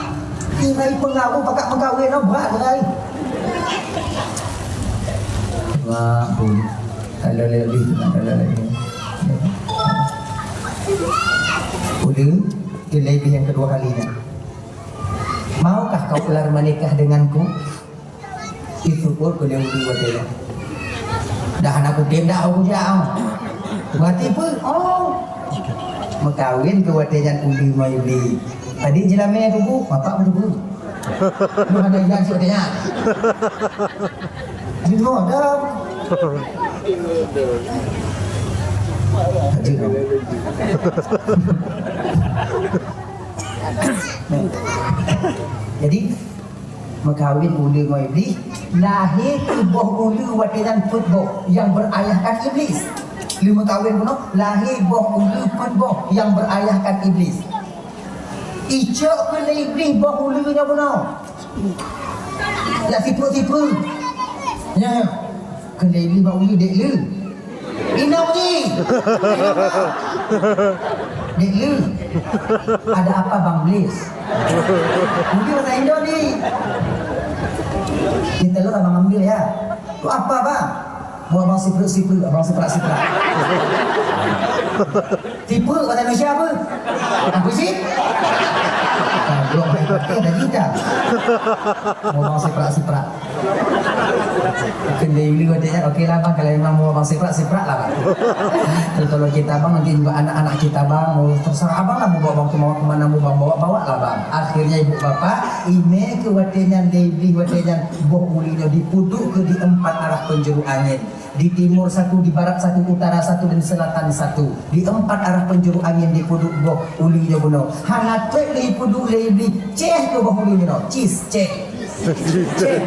tinggai peungaruh pakat meukawen nyoe brat berai. Wah, pun. Kalau lebih, kalau lebih. Udah, itu lebih yang kedua kalinya. Maukah kau ular menikah denganku? Itu pun kena ulu watèe nyan. Dah hana kutem dah aku jak. Berarti apa? Oh. Meukawen keu watèe nyan uleue ngon iblis. Tadi jeulamé tubu, bapak tubu. Lu hana ingat si watèe nyan. Jinoe dah. Jadi, meukawen uleue ngon iblis, lahé keu boh uleue watèe nyan peuet boh nyang berayahkan iblis. Lheueh meukawen bunoe, lahé boh uleue peuet boh nyang berayahkan iblis. Icok keu lé iblis boh uleue nyoe bunoe. Jak sipeue-sipeue. Nyan. Keu lé iblis bak uleue dek le. Inong jih. Dek Lu, ada apa Bang Blis? Mungkin bahasa Indo ni. Kita lu Abang ambil ya. Tu apa Bang? Mau Abang siplek-siplek, Abang siprak-siprak. Tipe bahasa Indonesia apa? Apa sih? Nah, belum main pakai dah kita. Mau Abang siprak-siprak. Keuneuk lé watèe nyan, oke lah bang, kalau memang mau abang siprak, siprak lah bang. Terus kalau kita bang, nanti juga anak-anak kita bang, mau terserah abang lah mau bawa bang ke mana, mau bang bawa, bawa lah bang. Akhirnya ibu bapak, imè keu watèe nyan, lé Iblih watèe nyan, boh uli nyoe dipeuduek keu di empat arah penjuru angin. Di timur satu, di barat satu, utara satu, dan selatan satu. Di empat arah penjuru angin dipeuduek boh uli nyoe bunoe. Hana trép lé ipeuduek lé Iblih, céh keu boh uli nyoe, cis, céh. Céh,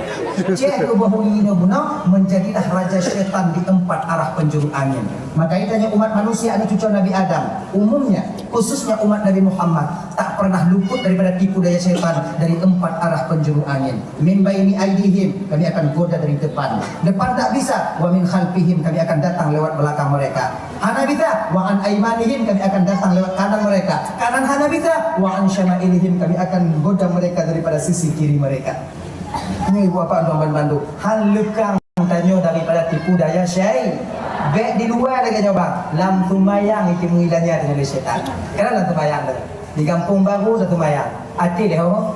céh keu boh uli nyoe bunoe, menjadilah raja syaitan di empat arah penjuru angin. Maka itu hanya umat manusia anak cucu Nabi Adam. Umumnya, khususnya umat Nabi Muhammad, tak pernah luput daripada tipu daya syaitan dari empat arah penjuru angin. Min baini aidihim, kami akan goda dari depan. Depan tak bisa, wa min khalfihim, kami akan datang lewat belakang mereka. Hana bisa, wa an aimanihim, kami akan datang lewat kanan mereka. Kanan hana bisa, wa an syama'ilihim, kami akan goda mereka daripada sisi kiri mereka. Nyoe ibu bapak tuan bandu, hal leukang tanyoe daripada tipu daya syai-, bèk di luwa lagèe nyoe bang. Lam seumayang itu meuilanya tanyoe lé syaitan. Karena lam seumayang tu. Di Kampung Baru dah seumayang. Até deh, oh.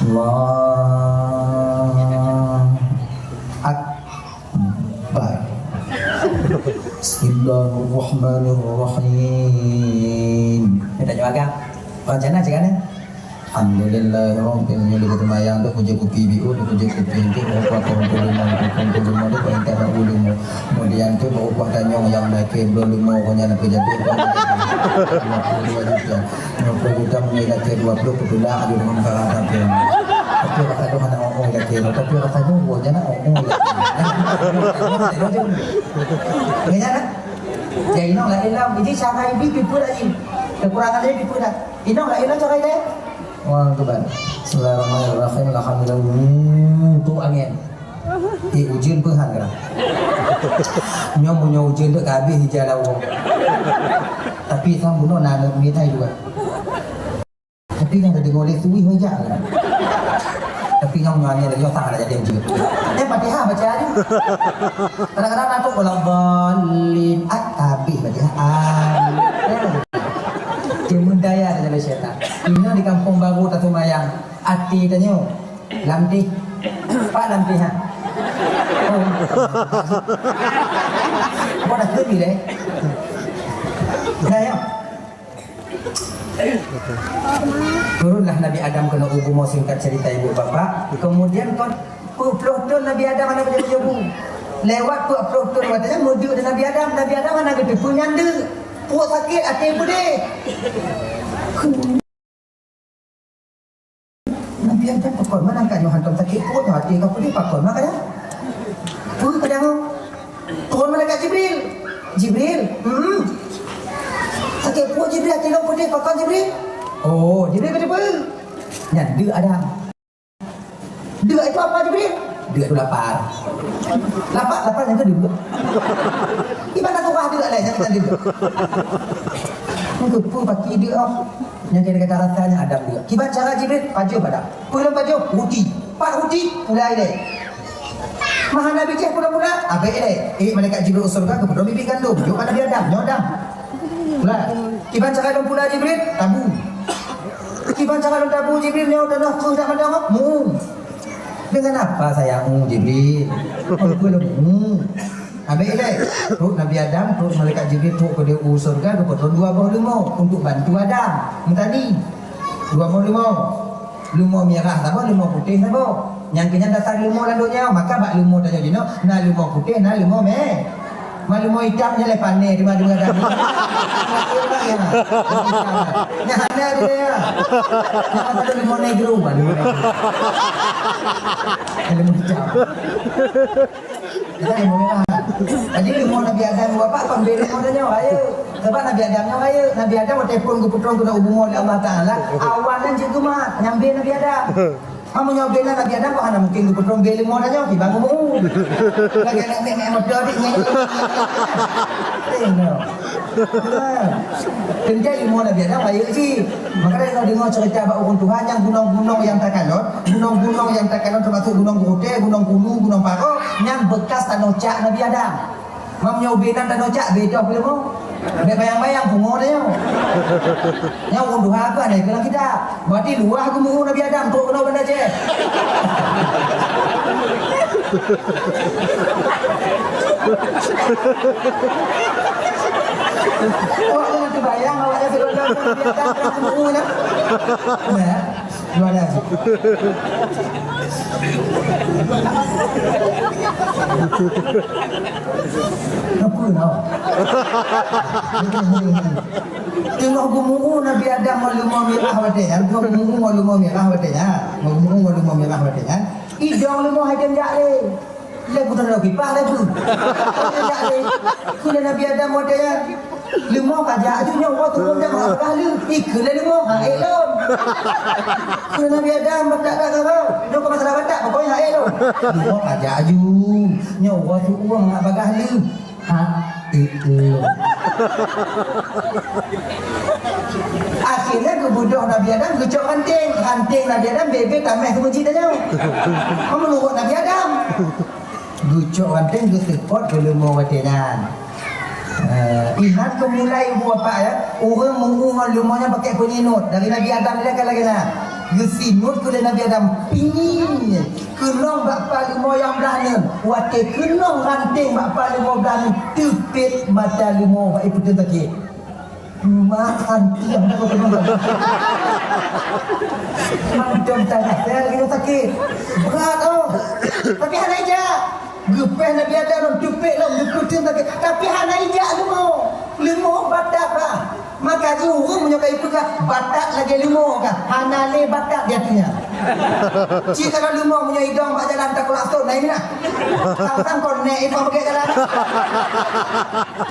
Allahu Akbar. Bismillahirrahmanirrahim. Minta jawab kan? Rencana cakap ni? Alhamdulillah, orang pun nyuruh seumayang tu, puja kupi biu, puja kupi tu, orang kuat orang pun limau, orang pun limau tu, orang tak nak limau. Kemudian tu, baru kuat tanyong yang naik ke belum limau, orang yang nak kerja tu, orang yang nak dua puluh dua juta. Lima puluh juta mengenai laki dua puluh, betulah aju dengan perkara tu. Tapi rasa tu hana orang laki, tapi rasa tu, orang yang nak orang laki. Ingat tak? Jadi, inong lah, ilang, jadi cara ibi, pipu lagi. Kekurangan dia, pipu dah. Inong lah, ilang cara dia. Allahu Akbar. Bismillahirrahmanirrahim. Alhamdulillah. Hmm, tu angin. Eh, ujeuen peuhan kah? Nyoe meunyoe ujeuen tu ka habéh ija lawong. Tapi sang bunoe na aneuk miet hai dua. Tapi nyang teudeungoe lé tui hoi jak kah? Tapi nyang nyan lé nyoe tak ada jadi ujeuen. Eh, Fatihah baca aja. Kadang-kadang na tu waladdallin. Ah, habéh Fatihah. Ah. Cuma daya saja syaitan. Ina di Kampung Baru tak semayang. Ati tanyoe. Lam teh. Pak lam teh, ha? Oh. Apa dah keu lé? Dah, ya? Turunlah Nabi Adam keunoe u bumoe, singkat cerita ibu bapak. Kemudian kon peuet ploh thon Nabi Adam hana bajèe-bajèe bu. Lewat peuet ploh thon watèe nyan meudeuk di Nabi Adam, Nabi Adam hana geuteupeue nyan deuk. Pruet sakét, até peudeh. Nabi Adam pakon mana ka nyoe hantom sakét pruet nyoe até ka peudeh pakon maka dah. Peue ka dah. Turun malaikat Jibril. Jibril, hmm. Sakét pruet Jibril, até lôn peudeh pakon Jibril. Oh, Jibril kata peue? Nyan deuk Adam. Deuk itu apa Jibril? Deuk itu lapar. Lapar, lapar nyang keu deuk. Iban aku bah deuk lain nyang keu deuk. Nyang keu peue paki deuk oh. Nyang kira kata rasanya Adam deuk. Kiban cara Jibril, pajoh Adam. Peue lom pajoh, ruti. Pat ruti, pulai deh. Maha Nabi ceh pula-pula, abéh deh. Eh, malaikat Jibril u syeuruga, keumudian bibi gandum. Jok Nabi Adam, nyoe Adam. Pula. Kiban cara lom pula Jibril, tabu. Kiban cara lom tabu Jibril, nyoe tanoh keuh dak mandang, mu. Dengan apa sayangmu Jibril? Peue lom mu. Abéh ilèe, trok Nabi Adam, trok malaikat Jibril, trok keudéh u syeuruga, geupeutron dua boh leumo untuk bantu Adam meutani. Dua boh leumo. Leumo mirah saboh, leumo putéh saboh. Nyang keu nyan dasar leumo lam donya, maka bak leumo tanyoe jinoe, na leumo putéh, na leumo mé-, ma leumo itam nyan lé pané teuma deungon kami. Nyan hana dia. Nyan pasal leumo negro, bah, leumo negro. Leumo itam. Kita ilmu merah. Jadi ilmu Nabi Adam dua pak pembela ilmu dah nyawa ya. Sebab Nabi Adam nyawa ya. Nabi Adam waktu pun keputrong kena hubungan oleh Allah Taala. Awalnya juga mat nyambil Nabi Adam. Kamu nyawa bela Nabi Adam kok hana mungkin keputrong bela ilmu dah nyawa di bangun mu. Lagi anak mek mek motor di nyanyi. Tengok. Teuntèe ilmu Nabi Adam bayeuk cit. Maka dari deungoe cerita bak ureueng tuha nyang gunong-gunong nyang takalon, gunong-gunong nyang takalon teumasuk Gunong Geurutèe, Gunong Kulu, Gunong Paro, nyan beukas tanoh cak Nabi Adam. Meunyoe ubé nan tanoh cak, beudoh keu leumo. Bèk bayang-bayang pungo tanyoe. Nyan ureueng tuha keu aneuk keu lam kitab. Berarti luwah geumu'ue Nabi Adam trok keunoe Banda Aceh. Awak jangan terbayang, awak jangan terbayang, Nabi Adam trok geumu'ue nah. Nah, luar biasa. Apa tau? Teungoh geumu'ue Nabi Adam ngon leumo mirah watèe nyan, teungoh geumu'ue ngon leumo mirah watèe nyan, geumu'ue ngon leumo mirah watèe nyan, idong leumo hai tem jak lé. Lé ku teunoh kipah lé ku. Hai tem jak lé. Keu lé Nabi Adam watèe nyan. Leumo ka jak aju nyoe, woe tu'uem jak meu'ah lé. Ikeu lé leumo, ha, ék lôn. Keu Nabi Adam, batak ka garo. Nyoe ka masalah batak, pokoknya ha, ék lôn. Leumo ka jak aju. Nyoe woe tu'uem meu'ah lé. Ha, ék lôn. Akhirnya geubeudôh Nabi Adam geucok ranting. Ranting Nabi Adam bebe tameh keu meuji tanyoe. Meunurot Nabi Adam. Geucok ranting geuseupôt keu leumo watèe nyan. Eh, ingat keu mulai ibu bapak ya, ureueng meu'ue ngon leumo nyan pakèk peunyinut. Dari Nabi Adam lé ka lagèe nyan. Geusinut keu lé Nabi Adam pih. Keunong bak pah leumo nyang blah nyan. Watèe keunong ranting bak pah leumo blah nyan, teupet mata leumo bak ipeuteun sakét. Mak santi yang takut teman. Macam tanah saya lagi sakit. Berat oh. Tapi hana ijak. Geupeh Nabi Adam lom, tupek lom, geupeuteun sakit. Tapi hana ijak leumo. Leumo batat bah. Maka jih ureueng meunyoe ka ipeugah batat lagèe leumo ka. Hana lé batat di ateueh nyan. Cit kalau leumo meunyoe idong bak jalan takulak sot, laén nah. Sang-sang kon nèk ipang bukét jalan.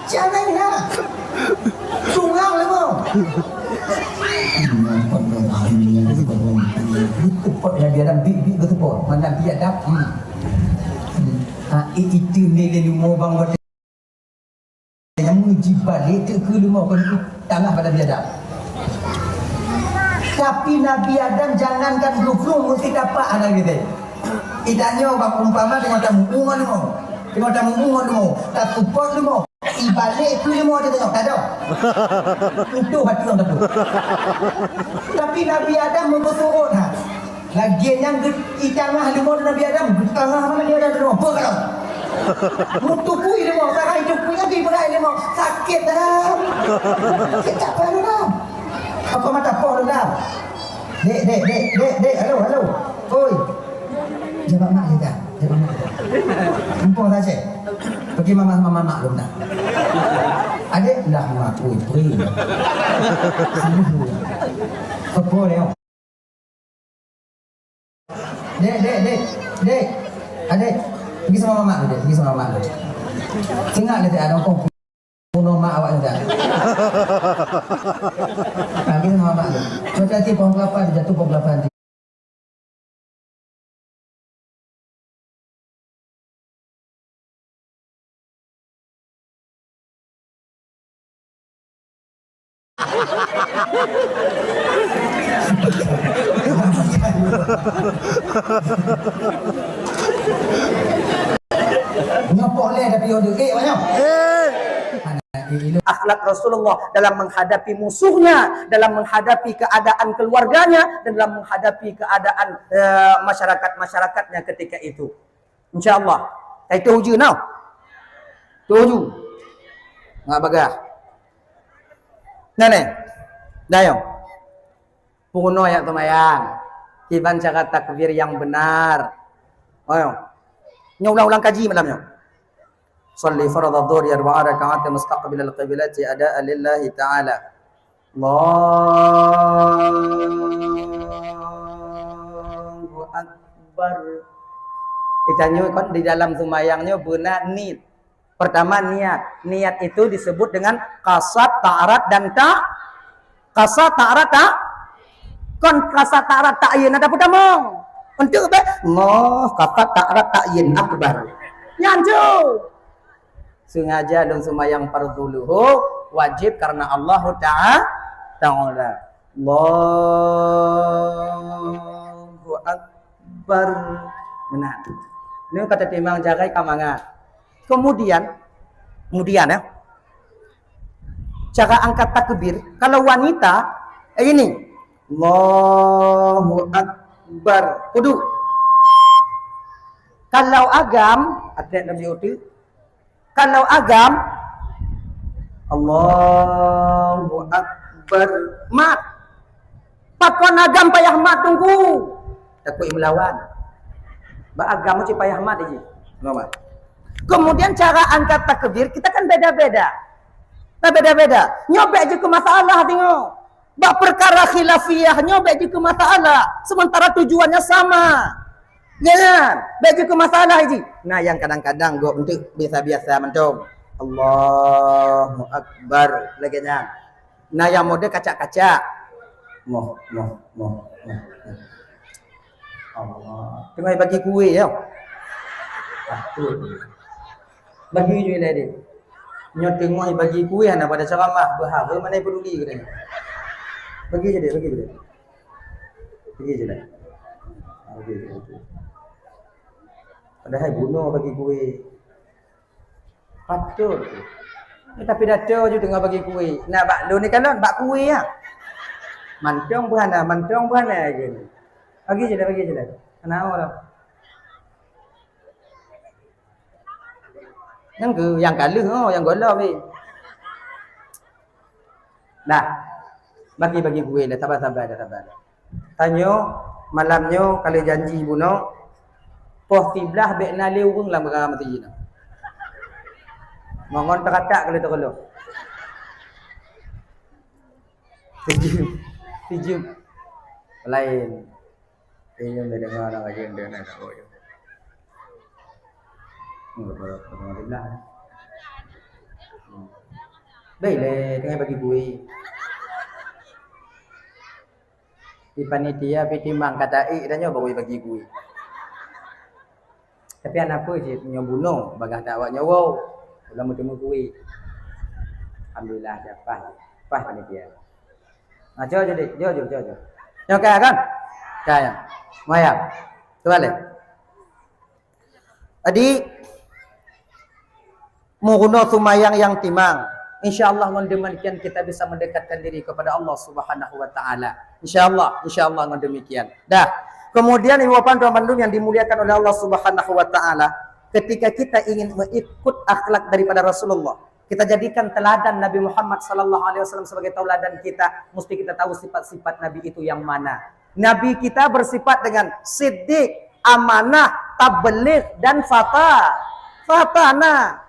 Cit laén nah. Sungang leumo. Teupot Nabi Adam, bit-bit geuteupot. Mana Nabi Adam? Hmm. Hmm. Ha, i-, itu nilai leumo bang watèe nyang jibalek teuk keu leumo kon tangah bak Nabi Adam. Tapi Nabi Adam jangankan geuplueng meusti tapak hana geude. Itanyoe bang umpama teungoh tamu'ue ngon leumo. Teungoh tamu'ue ngon leumo. Tatupot leumo. Ibalek keu leumo teuh tengok, tak ada. Utuh hati orang tu. Tapi Nabi Adam meusurot ha. Lagèe nyan geu-, itangah leumo Nabi Adam, geuitangah mana Nabi Adam leumo. Apa kalau? Mutukui leumo, sarai tukui lagi berai leumo. Sakit dah. Sakit tak apa dah. Apa mata poh dah. Dek, dek, dek, dek, dek, halo, halo. Oi. Jawab mak kita. Jawab mak kita. Mumpung saja. Pergi mama, mama mak lu dah. Adik dah mak, oi, pergi. Sini dulu. Apa dia? Dek, dek, dek, dek. Adek, pergi sama mamak tu, dek. Pergi sama mamak tu. Sengak dia tak ada kong. Bunuh mak awak ni dah. Ha, pergi sama mamak tu. Hati-hati pohon kelapa, dia jatuh pohon kelapa nanti. Nyoe poh lhèe tapi ordeu. Eh, awak nyoe. Eh. Akhlak Rasulullah dalam menghadapi musuhnya, dalam menghadapi keadaan keluarganya, dan dalam menghadapi keadaan, eh, masyarakat-masyarakatnya ketika itu. Insya Allah. Hai tu uju nau. Tu uju. Nggak bagah. Nah, nih. Dah, yo. Peurunoe jak seumayang. Kiban cara takbir nyang beunar. Ayo. Nyoe ulang-ulang kaji malam nyoe. Shalli fardhadh dhuhri arba'a raka'atin mustaqbilal qiblati adaan lillahi ta'ala. Allahu Akbar. Kita nyoe kan di dalam seumayang nyoe beuna niet. Pertama niat. Niat itu disebut dengan kasad, ta'arad dan ta-, kasad, ta'arad, ta-, kon kasad, ta'arad, ta'yin ada pertama. Untuk be, Allah, kasad, ta'arad, ta'yin akbar. Nyan tu. Sengaja lôn seumayang fardhu luhur, Wajib karena Allah Ta'a-, Ta'ala. Allahu Akbar. Meunan. Nyoe ka tatimang jagai ka mangat. Kemudian, kemudian ya, cara angkat takbir, kalau wanita, eh, ini. Allahu Akbar. Kudu. Kalau agam, atlet lebih utuh. Kalau agam, Allahu Akbar. Mat. Pakon agam payah mat tunggu. Takut melawan. Ba agam mesti payah mat aja. Kemudian cara angkat takbir kita kan beda-beda. Nah, beda-beda. Nyoe bèk jeuet keu masalah tengok. Bak perkara khilafiyah nyoe bèk jeuet keu masalah, sementara tujuannya sama. Ya kan? Bèk jeuet keu masalah ji. Nah, yang kadang-kadang gop untuk biasa-biasa mantong. Allahu Akbar lagèe nyan. Nah, yang mode kacak-kacak. Moh, moh, moh, moh. Allah. Tengah bagi kueh ya. Aduh. Bagi je lah dia. Nyoe teungoh bagi kueh hana pada ceramah, beuhara mana peduli kata. Bagi je dia, bagi je dia. Bagi je lah. Bagi je. Padahai bunoe bagi kueh. Patut. Eh, tapi dato je teungoh bagi kueh. Nah, bak lôn ni kalon, bak kueh ya. Mantong pun hana, mantong pun hana lagi. Bagi je lah, bagi je lah. Hana orang. Nyang ke, nyang ka lheueh, oh, nyang gohlom, eh. Nah, bagi-bagi kueh dah, sabar-sabar dah, sabar. Tanyoe, malam nyoe, ka lheueh janji bunoe, poh siblaih bèk na lé ureueng lam rang meuseujid nyoe. Ngon teukatak ka lheueh teukeulok. Sijeuem, sijeuem. Laén. Inyoe meudeungoe aneuk rayeuk ndeungoe na saboh nyoe. Hmm, betul, betul, betul. Baik lé, tengah bagi kueh. Di panitia, pi timang kata ik dah nyoe baru bagi kueh. Tapi hana peue cit, nyoe bunoe, bagaih that awak nyoe, wow, udah meuteumé kueh. Alhamdulillah, siap, pas, pas panitia. Nah, jom, jom, jom, jom, jom, jom. Nyoe ka, kan? Ka, ya. Mayam. Cuba lé. Jadi, meurunoe seumayang nyang timang. Insya Allah, ngon demikian kita bisa mendekatkan diri kepada Allah Subhanahu wa Ta'ala. Insya Allah, insya Allah, ngon demikian. Dah. Kemudian, ibu bapak tuan bandum yang dimuliakan oleh Allah Subhanahu wa Ta'ala, ketika kita ingin mengikut akhlak daripada Rasulullah, kita jadikan teladan Nabi Muhammad sallallahu alaihi wasallam sebagai tauladan kita, mesti kita tahu sifat-sifat Nabi itu yang mana. Nabi kita bersifat dengan siddiq, amanah, tabligh, dan fata-, fatana.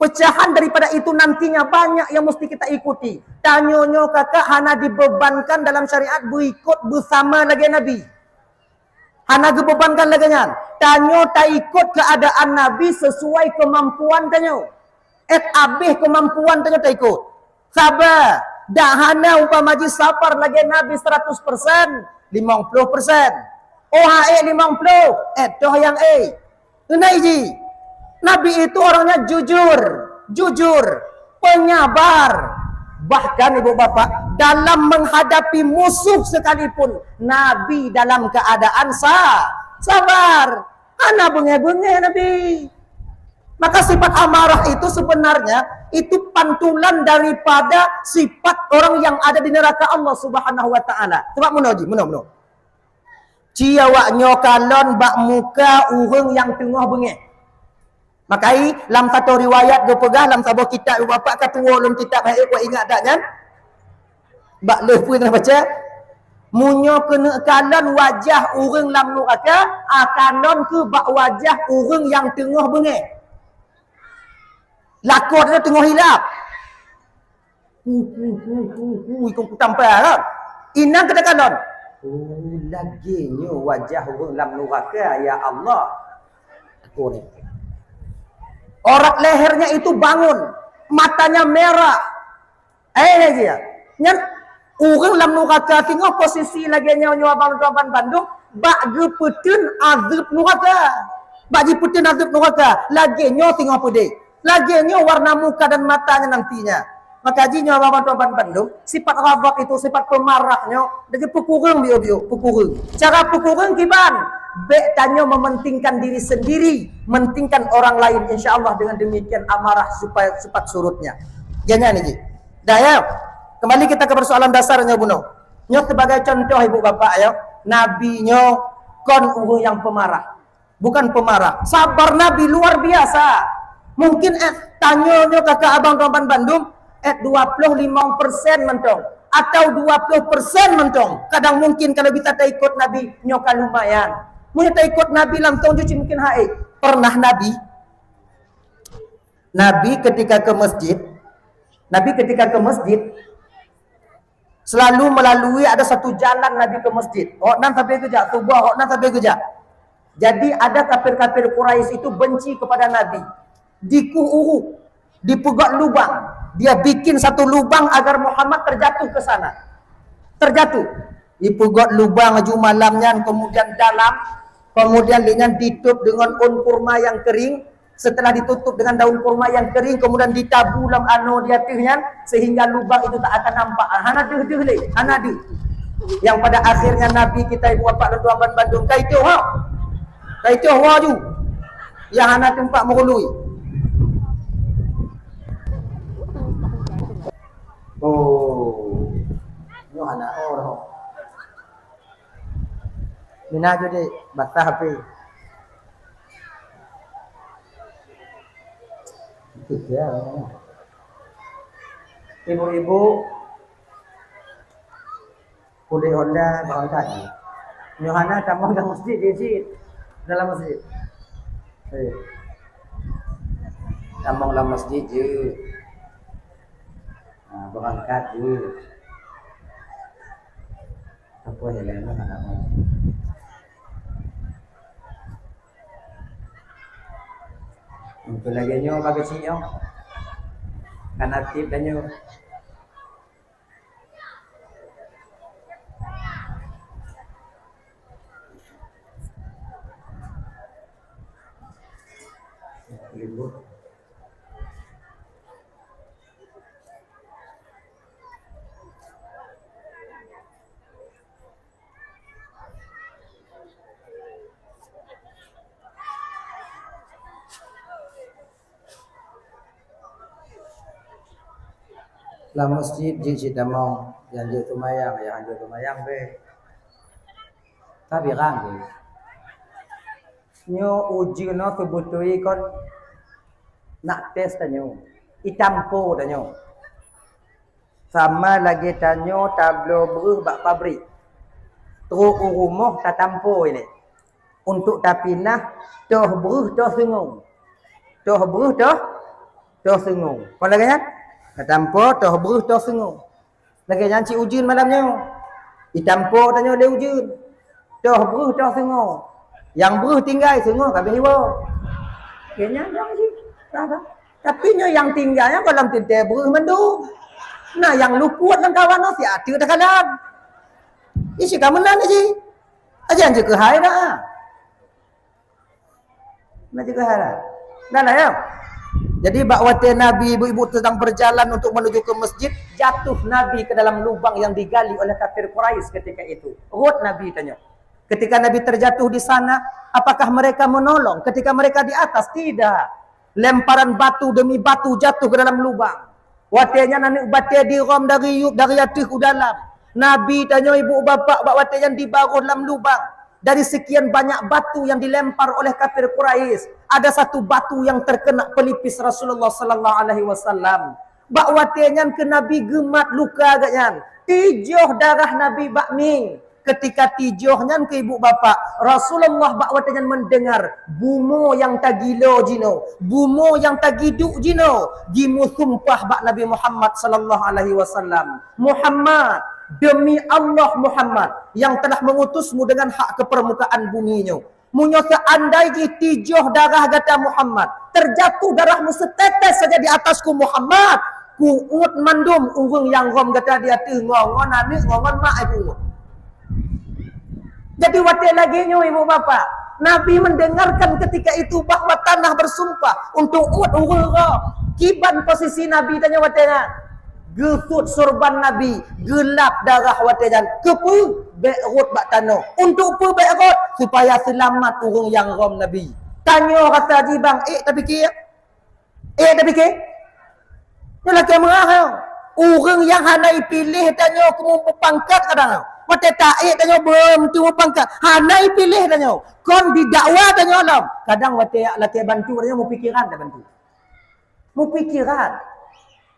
Pecahan daripada itu nantinya banyak yang mesti kita ikuti. Tanyoe nyoe kakak hana dibebankan dalam syariat berikut bersama lagèe Nabi. Hana geubebankan lagèe nyan. Tanyoe taikot keuadaan Nabi sesuai kemampuan tanyoe. Eh, abéh kemampuan tanyoe taikot. Sabar. Dak hana umpama jih sabar lagèe Nabi seratus persen, limong puluh persen. Oh, ha ék limong puluh, eh, toh nyang ék. Keunae jih, Nabi itu orangnya jujur, jujur, penyabar. Bahkan ibu bapak, dalam menghadapi musuh sekalipun, Nabi dalam keadaan sa-, sabar. Hana beungéh-beungéh Nabi. Maka sifat amarah itu sebenarnya itu pantulan daripada sifat orang yang ada di neraka Allah Subhanahu wa Ta'ala. Sebab meunoe jih, meunoe, meunoe. Ci awak nyoe kalon bak muka ureueng nyang teungoh beungéh. Makai lam saboh riwayat geupeugah lam saboh kitab, bapak ka tuwoe lom kitab hai, ku ingat that nyan. Bak lheueh peue na baca? Meunyoe keuneuk kalon wajah ureueng lam nuraka, a kalon keuh bak wajah ureueng nyang teungoh beungéh. Lakoe teungoh hilap. Hu, hu, hu, hu, hu, ikong kutampa kan. Inong keuneuk kalon. Oh, lagèe nyoe wajah ureueng lam nuraka, ya Allah. Aku ni. Urat lehernya itu bangun, matanya merah. Eh, ya, ya. Nyan ureueng lam nuraka singoh posisi lagèe nyoe, nyoe abang tuan bandum, bak geupeuteun azeueb nuraka. Bak jipeuteun azeueb nuraka, lagèe nyoe singoh peudeh. Lagèe nyoe warna muka dan matanya nantinya. Maka jih nyoe abang-abang tuan bandum, sifat ghadab itu, sifat pemarah nyoe, jadi peukureueng biôh-biôh, peukureueng. Cara peukureueng kiban, bèk tanyoe mementingkan diri sendiri, mentingkan orang lain. Insya Allah dengan demikian amarah supaya cepat surutnya. Jangan lagi. Dah ya. Kembali kita ke persoalan dasar nyoe bunoe. Nyoe sebagai contoh ibu bapak ya, Nabi nyoe kon ureueng nyang pemarah. Bukan pemarah. Sabar Nabi luar biasa. Mungkin eh, tanyoe nyoe kakak abang tuan bandum, eh dua puluh lima persen mantong atau dua puluh persen mantong. Kadang mungkin kalau bisa taikut Nabi nyoe ka lumayan. Meunyoe taikut Nabi langsung cuci mungkin hai. Pernah Nabi, Nabi ketika ke masjid, Nabi ketika ke masjid, selalu melalui ada satu jalan Nabi ke masjid. Awak nan sampai kejak, tuboh awak nan sampai kejak. Jadi ada kafir-kafir Quraisy itu benci kepada Nabi. Dikuh uruk, dipeugöt lubang. Dia bikin satu lubang agar Muhammad terjatuh ke sana. Terjatuh. Dipeugöt lubang aju malam nyan, kemudian dalam, kemudian lé nyan ditutup dengan ôn kurma yang kering, setelah ditutup dengan daun kurma yang kering, kemudian ditabu lam anoe di ateueh nyan, sehingga lubang itu tak akan nampak. Ah, hana deuh-deuh lé, hana deuh. Yang pada akhirnya Nabi kita ibu bapak lôn tuan bandum ka itoh ha. Ka itoh wa ju. Yang hana teumpat meurului. Oh. Nyoe hana oh. Mina ju dek, basah api. Itu dia. Ibu-ibu, kulit Honda berangkat. Nyoe hana tamong dalam masjid, di masjid. Dalam masjid. Eh. Tamong dalam masjid je. Ha, berangkat je. Apa yang lain lah nak main. Untuk lagi nyoe bagi si nyoe. Kan aktif dah nyoe. Libur. Lam masjid jih cit tamong, nyang jeuet seumayang, nyang hanjeuet seumayang beh. Tapi rang beh. Nyoe ujeuen nyoe seubeutôi kon nak tes tanyoe, itampo tanyoe. Sama lagèe tanyoe tabloe breuh bak pabrik, trok u rumoh tatampo ilèe. Untuk tapinah toh breuh toh seungoe. Toh breuh toh, toh seungoe. Kon lagèe nyan? Tatampo toh breuh toh seungoe. Lagèe nyan cit ujeuen malam nyoe. Itampo tanyoe lé ujeuen. Toh breuh toh seungoe. Nyang breuh tinggai seungoe ka abéh iwoe. Lagèe nyan dong cit. Tapi nyoe nyang tinggai nyan goh lom teuntèe breuh mandum. Na nyang luput lam kawan nyoe siat teuk takalam. Isi ka meunan cit. Ajan jeuet keuhai dah. Nah, juga hara. Nah, nah, ya. Jadi, bak watèe Nabi ibu-ibu sedang berjalan untuk menuju ke masjid, jatuh Nabi ke dalam lubang yang digali oleh kafir Quraisy ketika itu. Rhot Nabi tanyoe. Ketika Nabi terjatuh di sana, apakah mereka menolong ketika mereka di atas? Tidak. Lemparan batu demi batu jatuh ke dalam lubang. Watèe nyan aneuk batèe dirhom dari yup, dari ateueh u dalam. Nabi tanyoe ibu bapak bak watèe nyan dibaroh lam lubang. Dari sekian banyak batu yang dilempar oleh kafir Quraisy, ada satu batu yang terkena pelipis Rasulullah sallallahu alaihi wasallam. Bak watèe nyan keu Nabi geumat luka geuh nyan. Tijoh darah Nabi bak mieng. Ketika tijoh nyan keu ibu bapak, Rasulullah bak watèe nyan mendengar bumoe nyang tagilo jinoe, bumoe nyang tagiduk jinoe, jimeusumpah bak Nabi Muhammad sallallahu alaihi wasallam, "Muhammad, demi Allah Muhammad yang telah mengutusmu dengan hak ke permukaan bumi nyoe, meunyoe seandai jih tijoh darah gata Muhammad, terjatuh darahmu setetes saja di atasku Muhammad, kuuet mandum ureueng nyang rhom gata di ateueh ngon, ngon aneuk, ngon, ngon mak ibu." Jadi watèe lagèe nyoe ibu bapak, Nabi mendengarkan ketika itu bahwa tanah bersumpah untuk uet ureueng rhom. Kiban posisi Nabi tanyoe watèe nyan? Geusut sorban Nabi, geulap darah watée nyan. Keupeue? Bék rhot bak tanoh. Untuk peue bék rhot? Supaya seulamat ureuëng nyang rhom Nabi. Tanyoe rasa jih bang, ék tapike? Ék tapike? Nyoe lakée meurah nyoe. Ureuëng nyang hana ipiléh tanyoe keumu beupangkat kadang. Watée taék tanyoe beumeutu beupangkat. Hana ipiléh tanyoe. Kon didakwa tanyoe lom. Kadang watée lakée bantu tanyoe meupikiran tabantu. Meupikiran.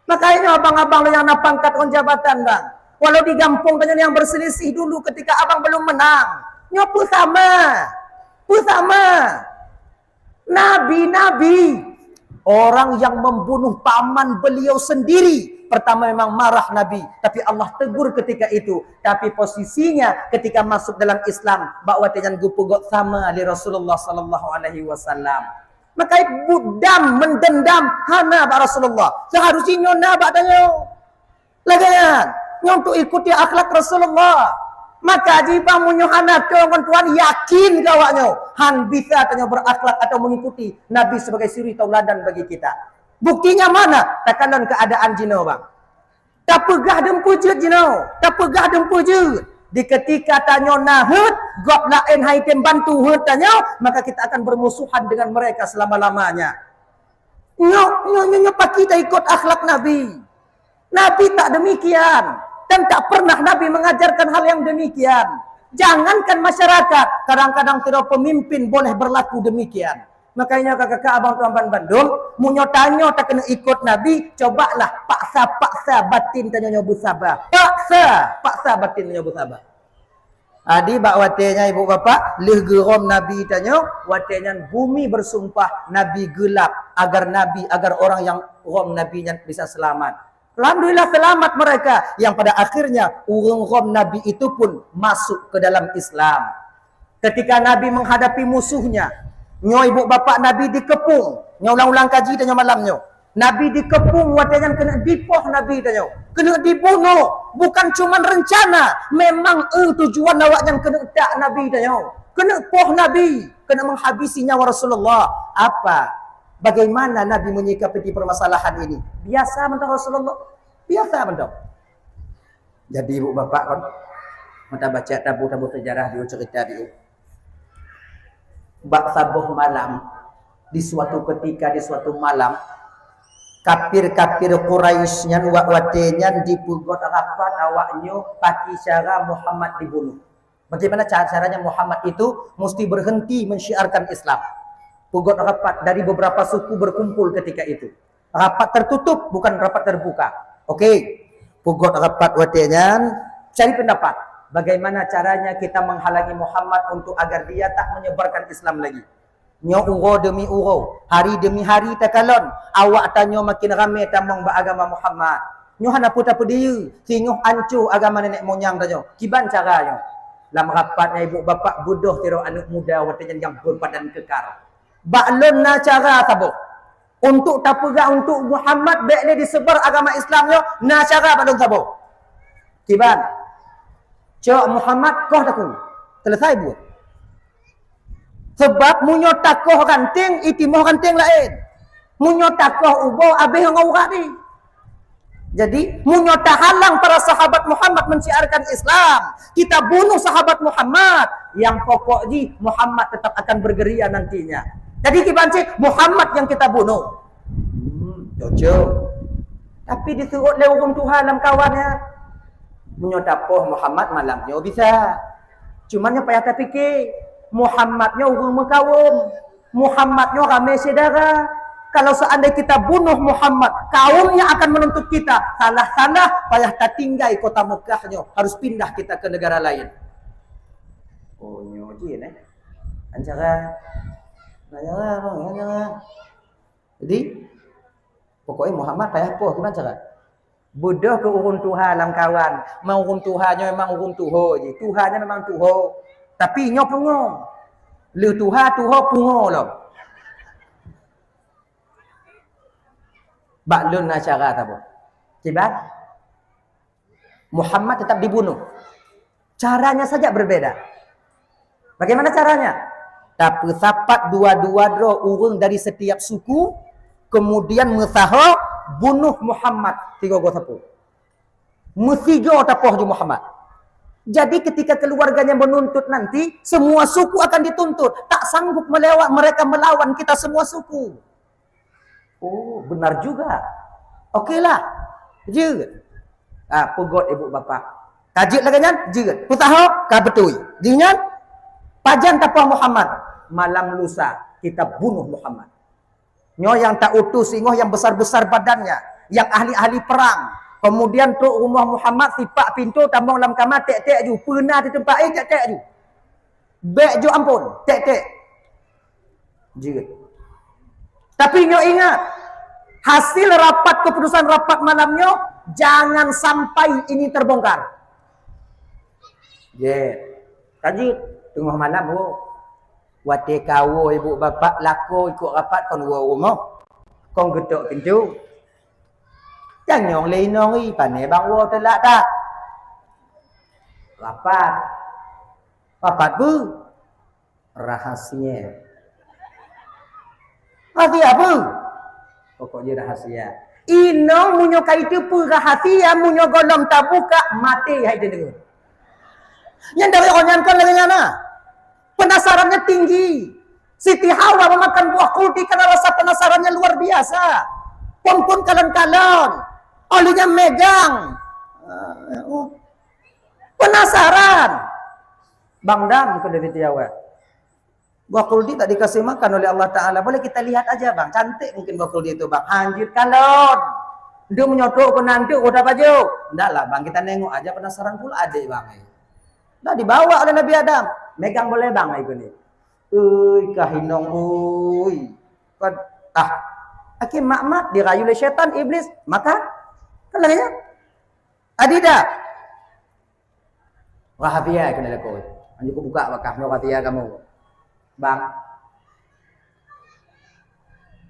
Makanya abang-abang nyang na pangkat ngon jabatan bang. Walau di gampông tanyoe nyang berselisih dulu ketika abang belum menang. Nyoe peue sama. Peue sama. Nabi-nabi, orang yang membunuh paman beliau sendiri, pertama memang marah Nabi, tapi Allah tegur ketika itu. Tapi posisinya ketika masuk dalam Islam, bak watée nyan geupeugot sama lé Rasulullah sallallahu alaihi wasallam. Maka budam, mendendam hana bak Rasulullah. Seharusnya nyoe na bak tanyoe. Lagée nyan, nyoe untuk ikuti akhlak Rasulullah. Maka jibang meunyoe hana keu ngon Tuhan, yakin keu awak nyoe, han bisa tanyoe berakhlak atau mengikuti Nabi sebagai suri tauladan bagi kita. Buktinya mana? Takalon keadaan jinoe bang. Tapeugah deumpeu jeuet jinoe, tapeugah deumpeu jeuet. Di ketika tanyoe na heuet, gob laén hai tem bantu heuet tanyoe, maka kita akan bermusuhan dengan mereka selama-lamanya. Nyoe, nyoe, nyoe, nyoe paki taikot akhlak Nabi. Nabi tak demikian. Dan tak pernah Nabi mengajarkan hal yang demikian. Jangankan masyarakat, kadang-kadang sidroe pemimpin boleh berlaku demikian. Makanya kakak-kakak abang tuan ban bandum, meunyoe tanyoe takeuneuk ikot Nabi, cobalah paksa-paksa batin tanyoe nyoe beusaba. Paksa, paksa batin tanyoe beusaba. Jadi bak watée nyan ibu bapak, lheueh geurhom Nabi tanyoe, watée nyan bumi bersumpah Nabi geulap agar Nabi, agar orang yang rhom Nabi nyan bisa selamat. Alhamdulillah selamat mereka yang pada akhirnya ureuëng rhom Nabi itu pun masuk ke dalam Islam. Ketika Nabi menghadapi musuhnya, nyoe ibu bapak Nabi dikepung, nyoe ulang-ulang kaji tanyoe malam nyoe. Nabi dikepung watée nyan keuneuk dipoh Nabi tanyoe, keuneuk dibunoh. Bukan cuman rencana, memang eh tujuan awak nyan keuneuk tak Nabi tanyoe, keuneuk poh Nabi, keuneuk menghabisi nyawa Rasulullah. Apa? Bagaimana Nabi menyikapi permasalahan ini? Biasa mantong Rasulullah, biasa mantong. Jadi ibu bapak kan, mata baca tabu-tabu sejarah di cerita di bak saboh malam, di suatu ketika, di suatu malam, kafir-kafir Quraisy nyan wak watée nyan dipeugot rapat awak nyoe paki cara Muhammad dibunuh. Bagaimana cara-caranya Muhammad itu mesti berhenti mensyiarkan Islam. Peugot rapat dari beberapa suku berkumpul ketika itu. Rapat tertutup, bukan rapat terbuka. Oke. Peugot rapat watée nyan, cari pendapat. Bagaimana caranya kita menghalangi Muhammad untuk agar dia tak menyebarkan Islam lagi? Nyoe uroe demi uroe, hari demi hari takalon, awak tanyoe makin ramé tamong bak agama Muhammad. Nyoe hana peue tapeudiyeu, singoh anco agama nenek moyang tanyoe. Kiban cara nyoe? Lam rapat nyan ibu bapak beudôh sidroe aneuk muda watée nyan nyang berbadan kekar. Bak lôn na cara saboh. Untuk tapeugah untuk Muhammad bék lé disebar agama Islam nyoe, na cara bak lôn saboh. Kiban? Cok Muhammad koh takue. Selesai buet. Sebab meunyoe takoh ranting, itimoh ranting laén. Meunyoe takoh ubôh, abéh ngon urat jih. Jadi, meunyoe tahalang para sahabat Muhammad menciarkan Islam, kita bunuh sahabat Muhammad, yang pokok jih Muhammad tetap akan bergerilya nantinya. Jadi kiban cit Muhammad yang kita bunuh. Hmm, cocok. Tapi disuruh lé ureuëng tuha lam kawan ya. Meunyoe tapoh Muhammad malam nyoe bisa. Cuman nyoe payah tapike, Muhammad nyoe ureuëng meukawom. Muhammad nyoe ramé syedara. Kalau seandai kita bunuh Muhammad, kaumnya akan menuntut kita. Salah-salah, payah tatinggai kota Mekah nyoe. Harus pindah kita ke negara lain. Oh, nyoe jih, eh. Ancara. Ancara, ancara. Jadi, pokoknya Muhammad payah poh, gimana cara? Beudôh keu ureuëng tuha lam kawan. Memang ureuëng tuha nyoe memang ureuëng tuho jih. Tuha nyoe memang tuho. Tapi nyoe pungo. Lheueh tuha, tuho, pungo lom. Bak lôn na cara saboh. Kiban? Muhammad tetap dibunuh. Caranya saja berbeda. Bagaimana caranya? Tapeusapat dua-dua droe ureuëng dari setiap suku, kemudian meusaho bunuh Muhammad sigoe-goe sapo. Meusigoe tapoh ju Muhammad. Jadi ketika keluarganya menuntut nanti, semua suku akan dituntut. Tak sanggup melewa-, mereka melawan kita semua suku. Oh, benar juga. Okelah. Jeuet. Ah, peugöt ibu bapa. Ka jeuet lagèe nyan, jeuet. Peusaho, ka beutôi. Jih nyan, pajan tapoh Muhammad. Malam lusa, kita bunuh Muhammad. Nyoe nyang ta utus singoh nyang besar-besar badannya, nyang ahli-ahli perang. Kemudian trok rumoh Muhammad, sipak pintoe, tamong lam kama, tek-tek ju. Peuna di teumpat, eh, tek-tek ju. Bèk ju ampôn, tek-tek. Jeuet. Tapi nyoe ingat, hasil rapat, keputusan rapat malam nyoe, jangan sampai ini terbongkar. Jeuet. Ka jeuet, teungoh malam, woe. Watèe ka woe ibu bapak lakoe ikôt rapat kon woe rumoh. Kon geutok pintoe. Tanyong lé inong, "Ih, pané bang woe teulak that?" "Rapat." "Rapat peue?" "Rahasia." "Rahasia peue?" "Pokok jih rahasia." Inong meunyoe ka iteupeue rahasia, meunyoe gohlom tabuka, maté hai teudeungoe. Nyan dari awak nyan kon lagèe nyan na. Penasarannya tinggi. Siti Hawa memakan buah kuldi karena rasa penasarannya luar biasa. Phôn-phôn kalon-kalon. Olehnya megang. Ah, oh. Penasaran. Bang Dam, kata Siti Hawa. Buah kuldi tak dikasih makan oleh Allah Ta'ala. Boleh kita lihat aja, Bang. Cantik mungkin buah kuldi itu, Bang. Hanjeuet kalon. Dia menyotok ke nanti, udah baju. Ndak lah, Bang. Kita nengok aja, penasaran pula adik, Bang. Dah dibawa oleh Nabi Adam. Megang boleh, Bang, ikut ni. Ui, kah inong, ui. Kan, ah. Akhir mak-mak dirayu oleh setan, iblis. Maka, kan lagèe nyan. Adidah. Rahasia keuneuk lakoe. Hanjeuet kubuka bak kah, nyoe rahasia kamoe. Bang.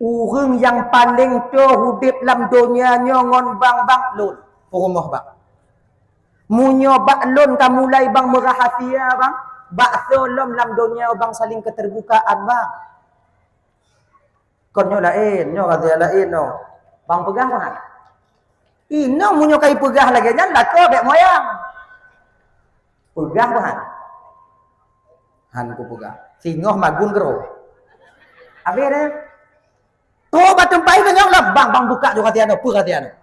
Ureueng nyang paleng toe udép lam donya nyoe ngon bang, bang, lôn. Peurumoh bang. Meunyoe bak lôn ka mulai bang meurahasia bang, bak soe lom lam donya bang saling keterbukaan bang. Kon nyoe laén, nyoe rahasia laén nyoe. Bang peugah meuhan. Inong meunyoe ka ipeugah lagèe nyan, lakoe bèk moyang. Peugah meuhan. Han kupeugah. Singoh magun keudroe. Abéh deh. Trok bak teumpat inong lom, bang, bang buka ju rahasia nyoe, peue rahasia nyoe.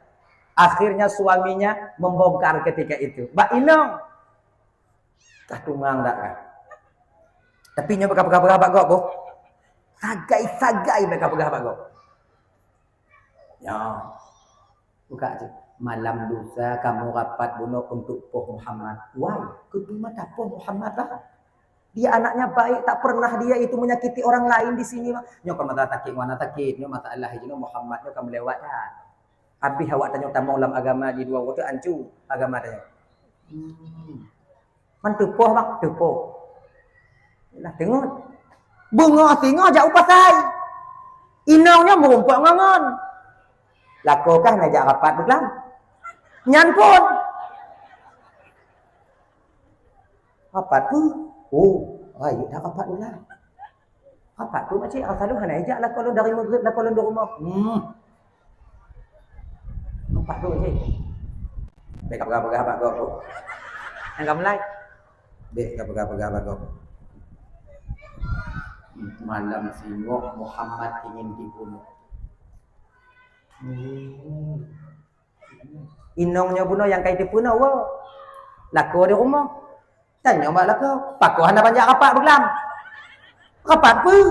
Akhirnya suaminya membongkar ketika itu. Bak inong. Ka tungang dak kan? Tapi nyoe beuka peugah-peugah bak gob boh. Sagai-sagai beuka peugah bak gob. Ya. Buka cit. Malam lusa kamoe rapat bunoe untuk poh Muhammad. Wai, keupeue mata poh Muhammad lah. Dia anaknya baik, tak pernah dia itu menyakiti orang lain di sini, Bang. Nyoe kon masalah sakét, ngon sakét, nyoe masalah jinoe Muhammad nyoe ka meulewat dah. Habéh awak tanyoe tamong lam agama di dua woe teu ancu agama tanyoe. Hmm. Man teupoh, Bang, teupoh. Nah, teungeut. Beungoh singoh jak u pasai. Inong nyoe meurumpok ngon ngon. Lakoe kah na jak rapat beuklam. Nyan phôn. Rapat peue? Oh, rayeuk dak rapat beuklam. Rapat peue makcik? Asai lôn hana ijak lakoe lôn dari Maghrib, lakoe lôn di rumoh. Hmm. Rapat peue makcik? Bèk ka peugah-peugah bak gob. Nyang ka mulai. Bèk ka peugah-peugah bak gob. Malam singoh Muhammad ingin dibunuh. Hmm. Inong nyoe bunoe nyang ka iteupeue nyoe woe. Lakoe di rumoh. Tanyong bak lakoe, "Pakon hana banjak rapat beuklam?" "Rapat peue?"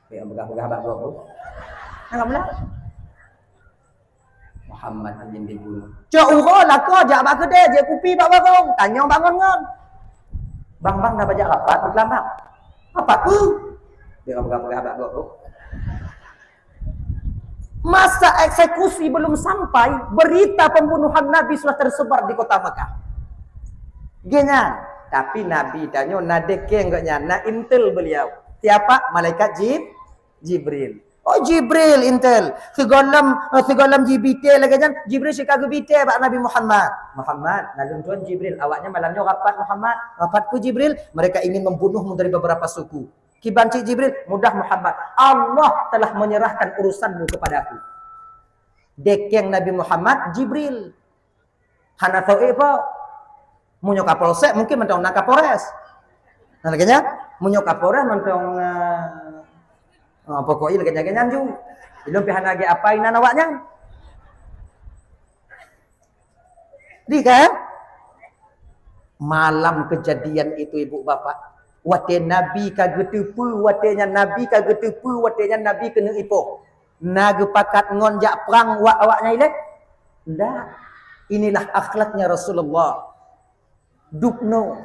Bèk peugah-peugah bak gob. Anggap lah. Muhammad ingin dibunuh. Cok uroe lakoe jak bak keudè, jép kupi bak warong. Tanyong bak ngon-ngon. "Bang, bang, na banjak rapat beuklam, Bang?" "Rapat peue?" Bèk peugah-peugah bak gob. Masa eksekusi belum sampai, berita pembunuhan Nabi sudah tersebar di kota Mekah. Geuh nyan, tapi Nabi tanyoe na dekeng geuh nyan, na intel beliau. Siapa? Malaikat Jib-, Jibril. Oh, Jibril intel. Sigohlom, eh, sigohlom jibité lagèe nyan, Jibril sika geubité bak Nabi Muhammad. "Muhammad, na lôn tuan Jibril, awaknyan malam nyoe rapat Muhammad." "Rapat peue Jibril?" "Mereka ingin membunuhmu dari beberapa suku." "Kiban cit Jibril?" "Mudah Muhammad, Allah telah menyerahkan urusanmu kepadaku." Dekeng Nabi Muhammad, Jibril. Hana soe po. Meunyoe Kapolsek mungkin mantong na Kapolres. Nah, lagèe nyan, meunyoe Kapolres mantong, eh, ah, pokoknya lagèe nyan, lagèe nyan ju. Ilôn pih hana lagèe apa inan awak nyan. Di kan? Malam kejadian itu, ibu bapak, watèe Nabi ka geuteupeue, watèe nyan Nabi ka geuteupeue, watèe nyan Nabi keuneuk ipoh. Na geupakat ngon jak prang wak awak nyan ilèe? Ndak. Inilah akhlaknya Rasulullah. Dubnoe.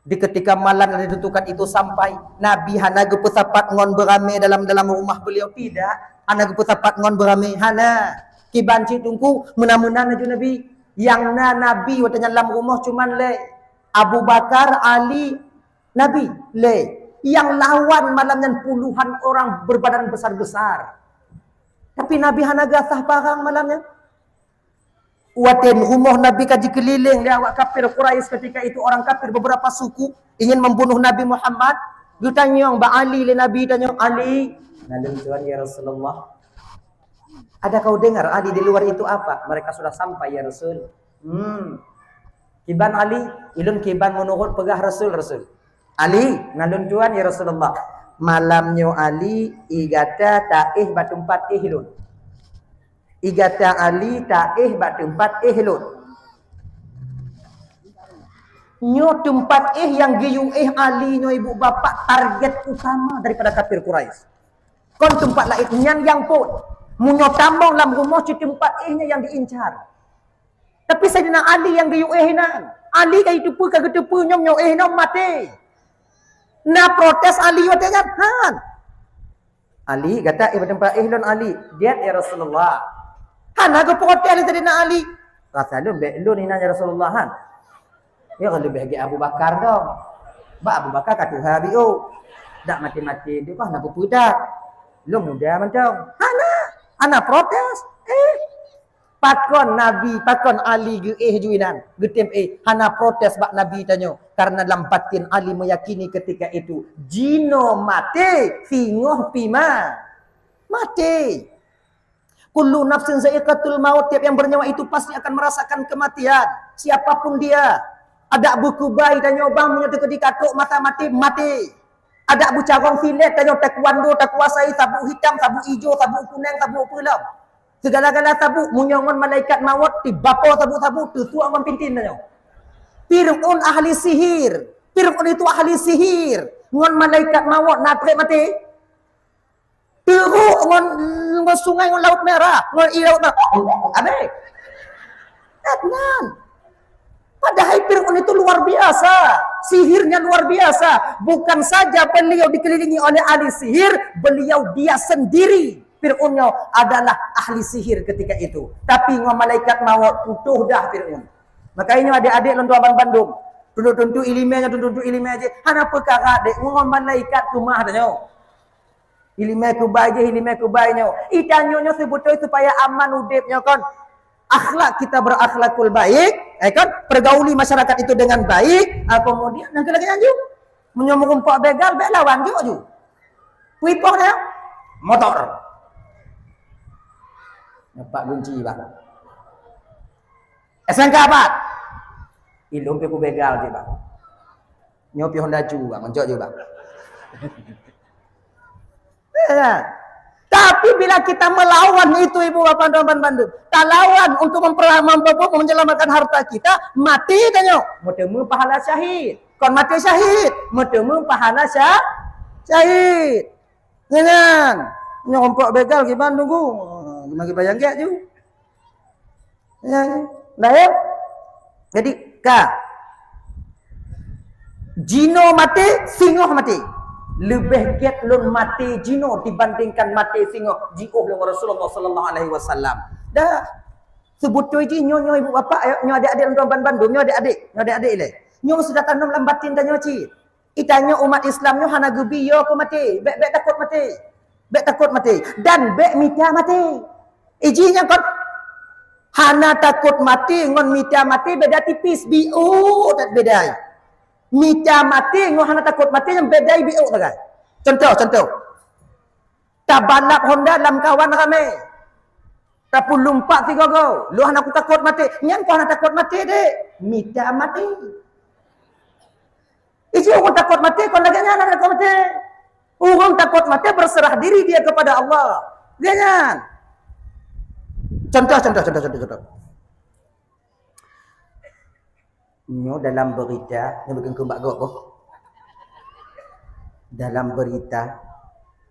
Di ketika malam yang ditentukan itu sampai, Nabi hana geupeusapat ngon beuramé dalam, dalam rumah beliau, tidak. Hana geupeusapat ngon beuramé, hana. Kiban cit Teungku, meunan-meunan laju Nabi. Nyang na Nabi watèe nyan lam rumoh cuman lé Abu Bakar, Ali, Nabi, lé. Nyang lawan malam nyan puluhan orang berbadan besar-besar. Tapi Nabi hana geuasah parang malam nyan. Watèe rumoh Nabi ka jikeulileng lé awak kafir Quraisy ketika itu, orang kafir beberapa suku ingin membunuh Nabi Muhammad, geutanyong bak Ali lé Nabi, tanyong, "Ali, na lôn tuan ya Rasulullah." "Ada kau dengar, Ali, di luar itu apa?" "Mereka sudah sampai, ya Rasul." "Hmm. Kiban Ali?" "Ilôn kiban meunurot peugah Rasul, Rasul." "Ali, na lôn tuan ya Rasulullah." "Malam nyoe Ali, i gata taéh bak teumpat éh lôn." I gata Ali taéh bak teumpat éh lôn. Nyoe teumpat éh nyang geuyue éh Ali nyoe, ibu bapak, target utama daripada kafir Quraisy. Kon teumpat laén, nyan nyang phôn. Meunyoe tamong lam rumoh, cit teumpat éh nyan nyang diincar. Tapi Saidina Ali nyang geuyue éh inan. Ali ka jiteupeue, ka geuteupeue nyoe, nyoe éh nyoe maté. Na protes Ali watèe nyan? Han. "Ali, gata éh bak teumpat éh lôn, Ali." "Jeuet, ya Rasulullah." Hana geuprotes lé Saidina Ali. "Rasa lôn bèk lôn inan, ya Rasulullah, han." "Ya, leubeh gèt Abu Bakar dong. Bak Abu Bakar ka tuha biôh. Dak maté-maté deuh bah na peue-peue dak. Lôn muda mantong." Hana, hana protes. Eh, Pakon Nabi, pakon Ali geuéh ju inan, geutem éh, hana protes bak Nabi tanyoe, karena lam batin Ali meyakini ketika itu, jinoe maté, singoh pih ma-, maté. Kullu nafsin za'iqatul maut, tiap yang bernyawa itu pasti akan merasakan kematian. Siapapun dia, adak beukubai tanyoe bang, meunyoe teukeudi ka trok masa maté, maté. Adak beucarông silet tanyoe, taekwondo takuasai, sabuk hitam, sabuk ijo, sabuk kuneng, sabuk peue lom. Segala-gala sabuk, meunyoe ngon malaikat mawöt, tibapo sabuk-sabuk, teusuak ngon pintin tanyoe. Fir'aun ahli sihir. Fir'aun itu ahli sihir. Ngon malaikat mawöt na trép maté. Teurok ngon, ngon sungai, ngon Laut Merah, ngon i Laut Merah. Habéh. Adnan. Padahal Fir'aun itu luar biasa. Sihirnya luar biasa. Bukan saja beliau dikelilingi oleh ahli sihir, beliau dia sendiri. Fir'aun nyoe adalah ahli sihir ketika itu. Tapi ngon malaikat mawöt putôh dah Fir'aun. Makanya nyoe adik-adik lôn tuan bandum. Tuntuk-tuntuk ileumèe nyoe, tuntuk-tuntuk ileumèe jih. Hana peukara dek ngon malaikat keumah tanyoe. Ileumèe kubai jih, ileumèe kubai nyoe. Itanyoe nyoe seubeutôi supaya aman udép nyoe kon. Akhlak kita berakhlakul baik, eh kan? Pergauli masyarakat itu dengan baik, ah, kemudian nyang keu lagèe nyan ju. Meunyoe meurumpok begal, bèk lawan jok ju. Kuipoh nyoe, motor. Nyoe pat gunci, Bang. S N K pat. Ilôn pih ku begal jih, Bang. Nyoe pih Honda ju, Bang. Mencok ju, Bang. Ya. Tapi bila kita melawan itu, ibu bapak teman bandum, talawan untuk memper-, memper-, menyelamatkan harta kita, mati tanyoe. Meuteumé pahala syahid. Kon maté syahid, meuteumé pahala sya-, syahid. Nyan, nyan. Nyoe rumpok begal kiban tunggu. Mari bayang gèt ju. Ya, ya. Dah ya? Jadi, ka. Jinoe maté, singoh maté. Leubeh gèt lôn maté jinoe dibandingkan maté singoh, jiôh lé Rasulullah sallallahu alaihi wasallam. Dah. Seubeutôi jih nyoe, nyoe ibu bapak, ya, nyoe adik-adik lôn tuan bandum, nyoe adik-adik, nyoe adik-adik ilèe. Nyoe sudah tanom lam batin tanyoe cit. Itanyoe umat Islam nyoe hana geubi yo keu maté. Bèk, bèk takot maté. Bèk takot maté. Dan bèk mita maté. Iji nyang kon hana takot maté ngon mita maté beda tipis. Biôh that beda. Mita maté ngon hana takot maté nyan beda biôh sagai. Contoh, contoh. Tabalap Honda lam kawan ramé. Tapeuleumpat sigoe-goe, lôn hana kutakot maté. Nyan kon hana takot maté, dek. Mita maté. Iji ureuëng takot maté, kon lagée nyan hana takot maté. Ureuëng takot maté berserah diri dia kepada Allah. Dia nyan. Contoh, contoh, contoh, contoh, contoh. Nyoe dalam berita, nyoe bukon keumbak gob boh. Dalam berita,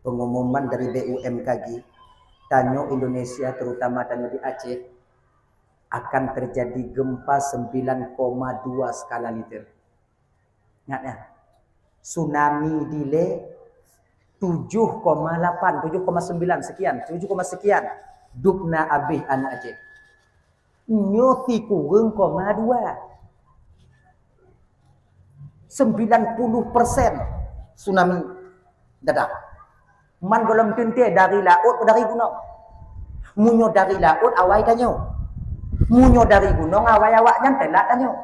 pengumuman dari B U M K G, tanyoe Indonesia, terutama tanyoe di Aceh, akan terjadi gempa sembilan koma dua skala Richter. Ingat ya, tsunami delay tujuh koma lapan, tujuh koma sembilan sekian, tujuh koma sekian. Dubna abéh aneuk Aceh. Nyoe sikureueng koma dua. Sembilan puluh persen tsunami datang. Man gohlom teuntée dari laôt atau dari gunong. Meunyoe dari laôt awai tanyoe. Meunyoe dari gunong awai awaknyan teulat tanyoe.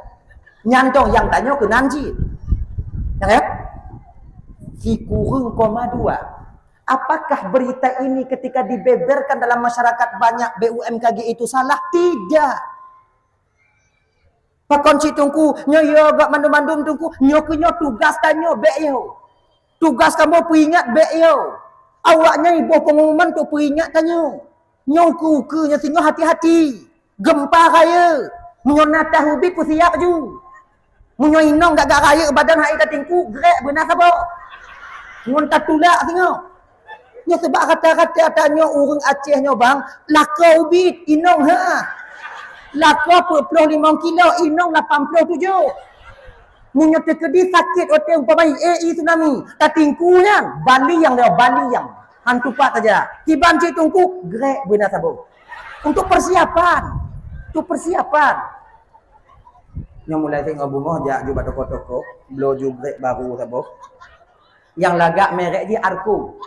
Nyan dong nyang tanyoe keunan cit. Ya kan? Sikureueng koma dua. Apakah berita ini ketika dibeberkan dalam masyarakat banyak B U M K G itu salah? Tidak. Pakon cit Teungku, nyoe yo gak mandum-mandum Teungku, nyoe keuh nyoe tugas tanyoe bék yo. Tugas kamoe peuingat bék yo. Awaknyan iboh pengumuman untuk peuingat tanyoe. Nyoe ukeue-ukeue nyoe singoh hati-hati. Gempa rayeuk. Meunyoe na tah ubit peusiap ju. Meunyoe inong gak-gak rayeuk badan hai ka Teungku, grek beuna saboh. Ngon tatulak singoh. Nyoe sebab rata-rata tanyoe ureuëng Aceh nyoe bang, lakoe ubit, inong ha. Lakoe peuet ploh limong kilo, inong lapan ploh tujoh. Meunyoe teukeudi sakét watée umpama i tsunami, ka Teungku nyan, bali nyang dia, bali nyang. Hantu pat saja. Kiban cit Teungku, grek beuna saboh. Untuk persiapan. Untuk persiapan. Nyoe mulai singoh beungoh jak ju bak toko-toko, bloe ju grek baru saboh. Nyang lagak merek jih Arco.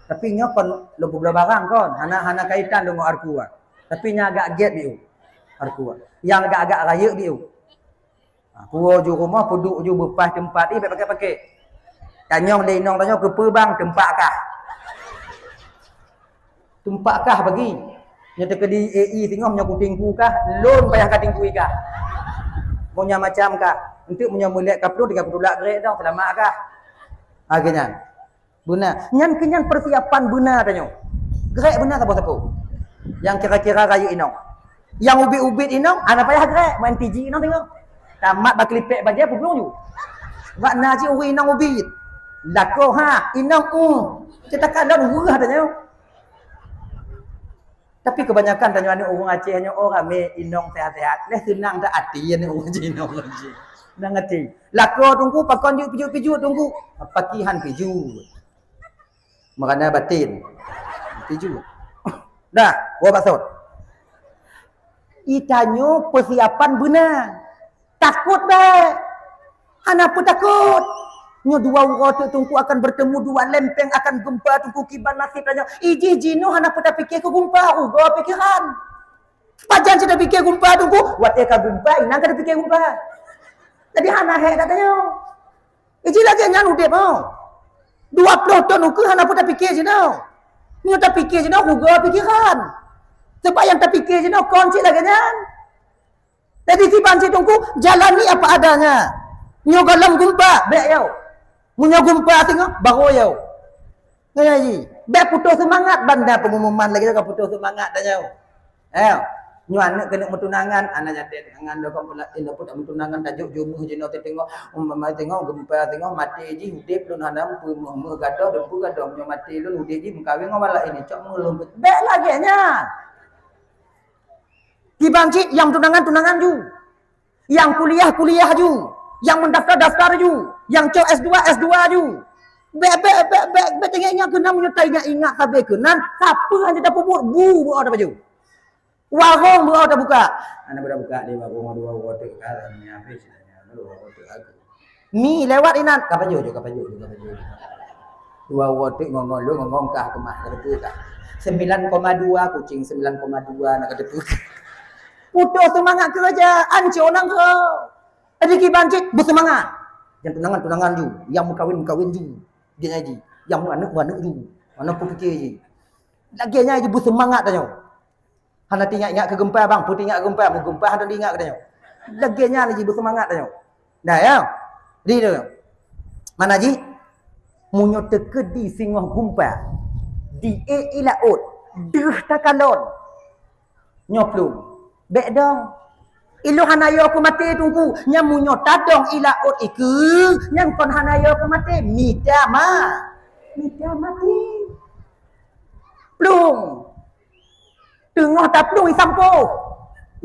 Tapi nyoe kon lôn peubloe barang kon, hana, hana kaitan lôn ngon Arco ah. Tapi nyang agak gét biu. Arco ah. Nyang agak-agak rayeuk biu. Ha, puwoe ju rumoh, peuduek ju beupaih teumpat, ih, bék paké-paké. Tanyong lé inong tanyoe keupeue bang, teumpat kah. Teumpat kah bagi. Nyoe teukeudi A I singoh nyoe kutingku kah, lôn payah ka tingkui kah. Meunyoe macam kah, enteuk meunyoe meulét ka plueng tinggai kutulak grek dong, seulamat kah. Ha, geuh nyan. Beuna. Nyan keuh nyan persiapan beuna tanyoe. Grek beuna saboh-saboh. Nyang kira-kira rayeuk inong. Nyang ubit-ubit inong, hana payah grek, main P G inong tengok. Tamat bak klipek bajée peubloe ju. Bak na cit ureuëng inong ubit. Lakoe ha, inong u. Citakan lon weueh tanyoe. Tapi kebanyakan tanyoe aneuk ureuëng Aceh nyoe, oh, ramé inong sehat-sehat. Leh seunang that até aneuk ureuëng Aceh, inong ureuëng Aceh. Nang até. Lakoe Teungku, pakon jeuet pijuet-pijuet Teungku. Pakihan pijuet. Meurana baten. Pijuet. Dah, woe bak sot. Itanyoe persiapan beuna. Takot bék. Hana peutakot. Nyoe dua uroe teuk Teungku akan bertemu, dua lempeng akan gempa Teungku, kiban nasib tanyoe. Ijih jinoe hana peutapike keu gempa, uroe pikeran. Pajan cit tapike gempa Teungku, watée ka gempa, inan ka tapike gempa. Jadi hana hék that tanyoe. Ijih lagée nyan udeb, oh. Dua ploh thon ukeue hana peutapike jinoe. Nyoe tapike jinoe, uroe pikeran. Sebab nyang tapike jinoe kon cit lagée nyan. Jadi kiban cit Teungku, jalani apa adanya. Nyoe gohlom gempa, bék yo. Meunyoe gempa singoh, barô yo. Nyan ji. Bék putôh seumangat, banda pengumuman lagée ka putôh seumangat tanyoe. Eh, nyoe aneuk keuneuk meutunangan, aneuk nyan deh tangan dua kon pula, eh, nyoe pun meutunangan tajok jumeuh jinoe teuh tengok, umpama tengok gempa tengok maté jih udeb lôn hana peue meuh-meuh gadoh, deumpu gadoh, nyoe maté lôn udeb jih meukawen ngon walak ini, cok meuh lôn. Bék lagée nyan. Kiban cit nyang tunangan, tunangan ju. Nyang kuliah, kuliah ju. Nyang meudaftar, daftar ju. Nyang cok S dua, S dua ju. Bék, bék, bék, bék, bék teuingat-ingat keunan, meunyoe taingat-ingat sabe keunan, sapeue hana tapeubuet, bu beuo tapajoh. Warong beuo tabuka. Hana beuo tabuka di warong dua uroe teuk ka, nyan habéh ceritanya, dua uroe teuk aku. Mi lewat inan, ka pajoh ju, ka pajoh ju, ka pajoh ju. Dua uroe teuk ngon-ngon lôn, ngon-ngon kah keumah, ka teupeu kah. Sembilan koma dua kucing, sembilan koma dua nak ka teupeu. Putôh seumangat keureuja, ancô nanggroe. Jadi kiban cit beuseumangat. Nyang tunangan, tunangan ju. Nyang meukawen, meukawen ju. Dia nyan ji. Nyang meuaneuk, meuaneuk ju. Hana peupike ji. Lagèe nyan jih beuseumangat tanyoe. Hana teuingat-ingat keu geumpa, bang. Peue teuingat keu geumpa, meugeumpa hana teuingat keu tanyoe. Lagèe nyan jih beuseumangat tanyoe. Nah, ya. Jadi, mana jih? Meunyoe teukeudi singoh geumpa, di ék i laôt, deuh takalon. Nyoe plueng. Bèk dong. Ilôn hana yo keu maté, Teungku. Nyan meunyoe tadong i laôt ikeue, nyan kon hana yo keu maté. Mita ma-, mita maté. Plueng. Teungoh taplueng isampoe.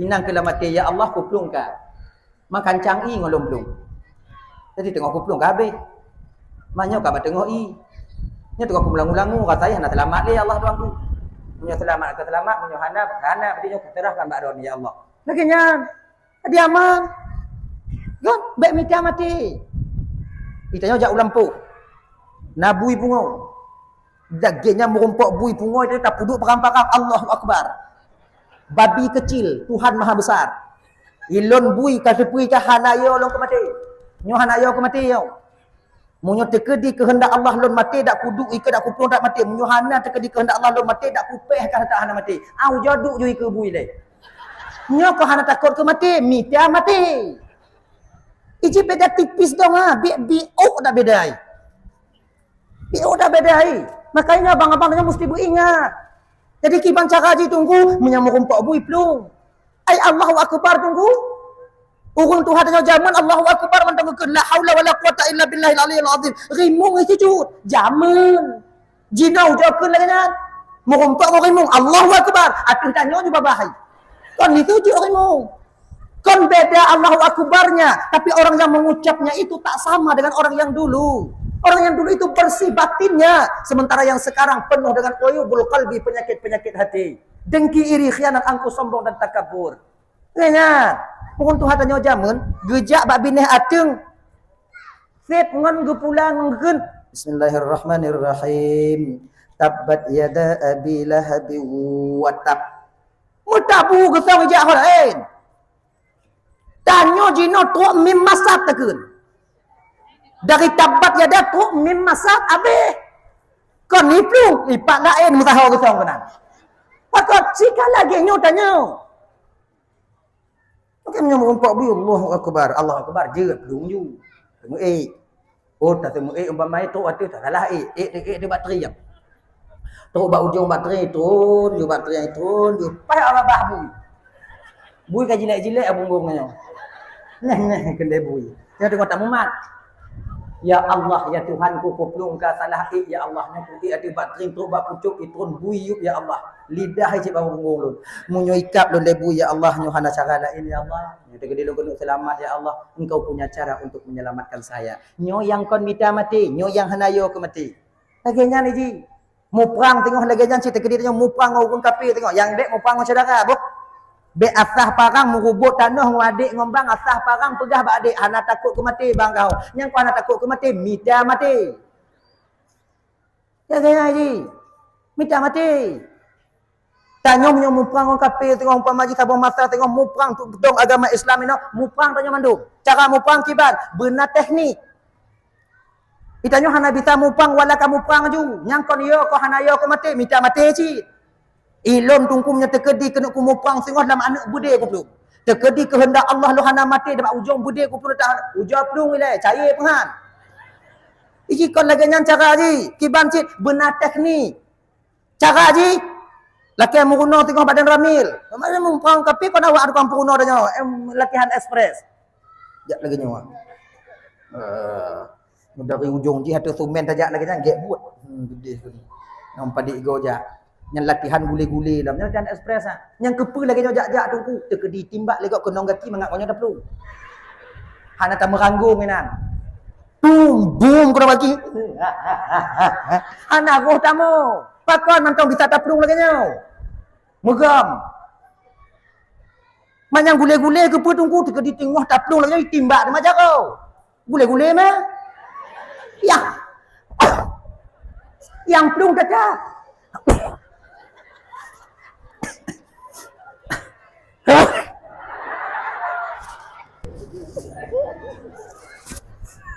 Inan keu lam até, "Ya Allah, kuplueng ka." Makancang ié ngon lôn plueng. Jadi teungoh kuplueng ka habéh. Manyoe ka bak teungoh ié. Nyoe teungoh kumeulangu-langu, rasa hana seulamat lé, ya Allah Tuhanku. Meunyoe seulamat ka seulamat, meunyoe hana, hana, berarti nyoe kuserahkan bak droeneuh, ya Allah. Lagèe nyan. Jadi aman. Kan? Bèk mita maté. Itanyoe jak u lampôh. Na bui pungo. Lagèe nyan meurumpok bui pungo itu tapeuduek parang-parang, Allahu Akbar. Babi kecil, Tuhan Maha Besar. Ilôn bui ka teupeu ka hana yo lôn keu maté. Nyoe hana yo keu maté nyoe. Meunyoe teukeudi keuheundak Allah lôn maté, dak kuduek ikeue, dak kuplueng, dak maté. Meunyoe hana teukeudi keuheundak Allah lôn maté, dak kupéh ka hana maté. Au jaduk ju ikeue bui lé. Nyoe keuh hana takot keu maté, mita maté. Iji beda tipis dong ha, bi, bi ôk dak beda ai. Bi ôk dak beda ai. Makanya abang-abang nyoe mesti beuingat. Jadi kiban cara jih Teungku, meunyoe meurumpok bui plueng. Ai Allahu Akbar Teungku. Ureueng tuha tanyoe jameun Allahu Akbar mantong geukheun, "La haula wala quwata illa billahil aliyil azim." Rimueng sujud. Jameun. Jinoe ujoe kheun lagèe nyan. Meurumpok ngon rimueng, Allahu Akbar. Ateueh tanyoe ju babah hai. Kon di sujud rimueng. Kon beda Allahu Akbarnya, tapi orang yang mengucapnya itu tak sama dengan orang yang dulu. Orang yang dulu itu bersih batinnya, sementara yang sekarang penuh dengan uyubul qalbi, penyakit-penyakit hati. Dengki, iri, khianat, angkuh, sombong dan takabur. Nyan, ureueng tuha tanyoe jameun geujak bak binéh ateueng. Sép ngon geupula ngon geukheun, "Bismillahirrahmanirrahim. Tabbat yada Abi Lahab wa tab." Meutabu geusong ijak ho laén. Tanyoe jinoe trok mim masad takheun. Dari tabbat yada trok mim masad abéh. Kon iplueng, ipat laén meusaho geusong keunan. Pakon sika lagèe nyoe tanyoe. Mungkin meunyoe meurumpok bui, Allahu Akbar, Allahu Akbar, jeuet plueng ju. Teumeuék. Oh, tateumeuék umpama trok ateueh, tasalah ék. Ék, ék, ék, ék bak trieng. Trok bak ujong bak trieng, tron, ju bak trieng, tron, ju. Paih babah bui. Bui ka jilek-jilek punggong nyoe. Neh, neh, keudéh bui. Nyoe teungoh tamumat. Ya Allah, ya Tuhanku, kuplueng ka salah ék, ya Allah. Nyoe kuék ateueh bak trieng, trok bak pucôk, itron bui yup, ya Allah. Lidah cit bak punggong lôn. Meunyoe ikab lôn lé bui, ya Allah, nyoe hana cara laén, ya Allah. Nyoe teukeudi lôn keuneuk seulamat, ya Allah. Engkau punya cara untuk menyelamatkan saya. Nyoe nyang kon mita maté, nyoe nyang hana yo keu maté. Lagèe nyan jih. Muprang teungoh lagèe nyan cit teukeudi tanyoe muprang ngon ureueng kafé teungoh. Nyang bèk muprang ngon syedara, boh. Bèk asah parang meurubot tanoh ngon adék ngon bang, asah parang peugah bak adék, "Hana takot keu maté bang kah." Nyang kon hana takot keu maté, mita maté. Lagèe nyan jih. Mita maté. Tanyoe meunyoe muprang ngon kafé teungoh, umpama jih saboh masa teungoh muprang untuk peudong agama Islam inoe, muprang tanyoe mandum. Cara muprang kiban, beuna teknik. Itanyoe hana bisa muprang, wala ka muprang ju. Nyang kon yo, kon hana yo, kon maté, mita maté cit. Ilôn Teungku meunyoe teukeudi keuneuk kumuprang singoh lam aneuk beudé kuplueng. Teukeudi keuheundak Allah lôn hana maté, bak ujong beudé kuplueng, ujoe plueng ilèe, cayée peungan. Iji kon lagèe nyan cara jih, kiban cit beuna teknik. Cara jih, lakèe meurunoe teungoh bak dan ramil. Kemarin muprang, tapi kon awak tukang peurunoe tanyoe, em, latihan ekspres. Jak lagèe nyoe. Eh, dari ujong jih ateueh seumén tajak lagèe nyan, gèt buet. Hmm, geudeh tu. Ngon padit igoe jak. Nyan latihan gulé-gulé lam. Nyan latihan ekspres, ah. Nyan keupeue lagèe nyoe jak-jak Teungku. Teukeudi timbak lé gob keunong gaki mangat gobnyan taplueng. Hana tameuranggong inan. Tum, bum, keunong gaki. Hana roh tamoe. Pakon mantong bisa taplueng lagèe nyoe. Meugam. Manyang gulé-gulé keupeue Teungku, teukeudi teungoh taplueng lagèe nyoe, timbak teuma jaroe. Gulé-gulé meh. Yah. Nyang plueng teuka.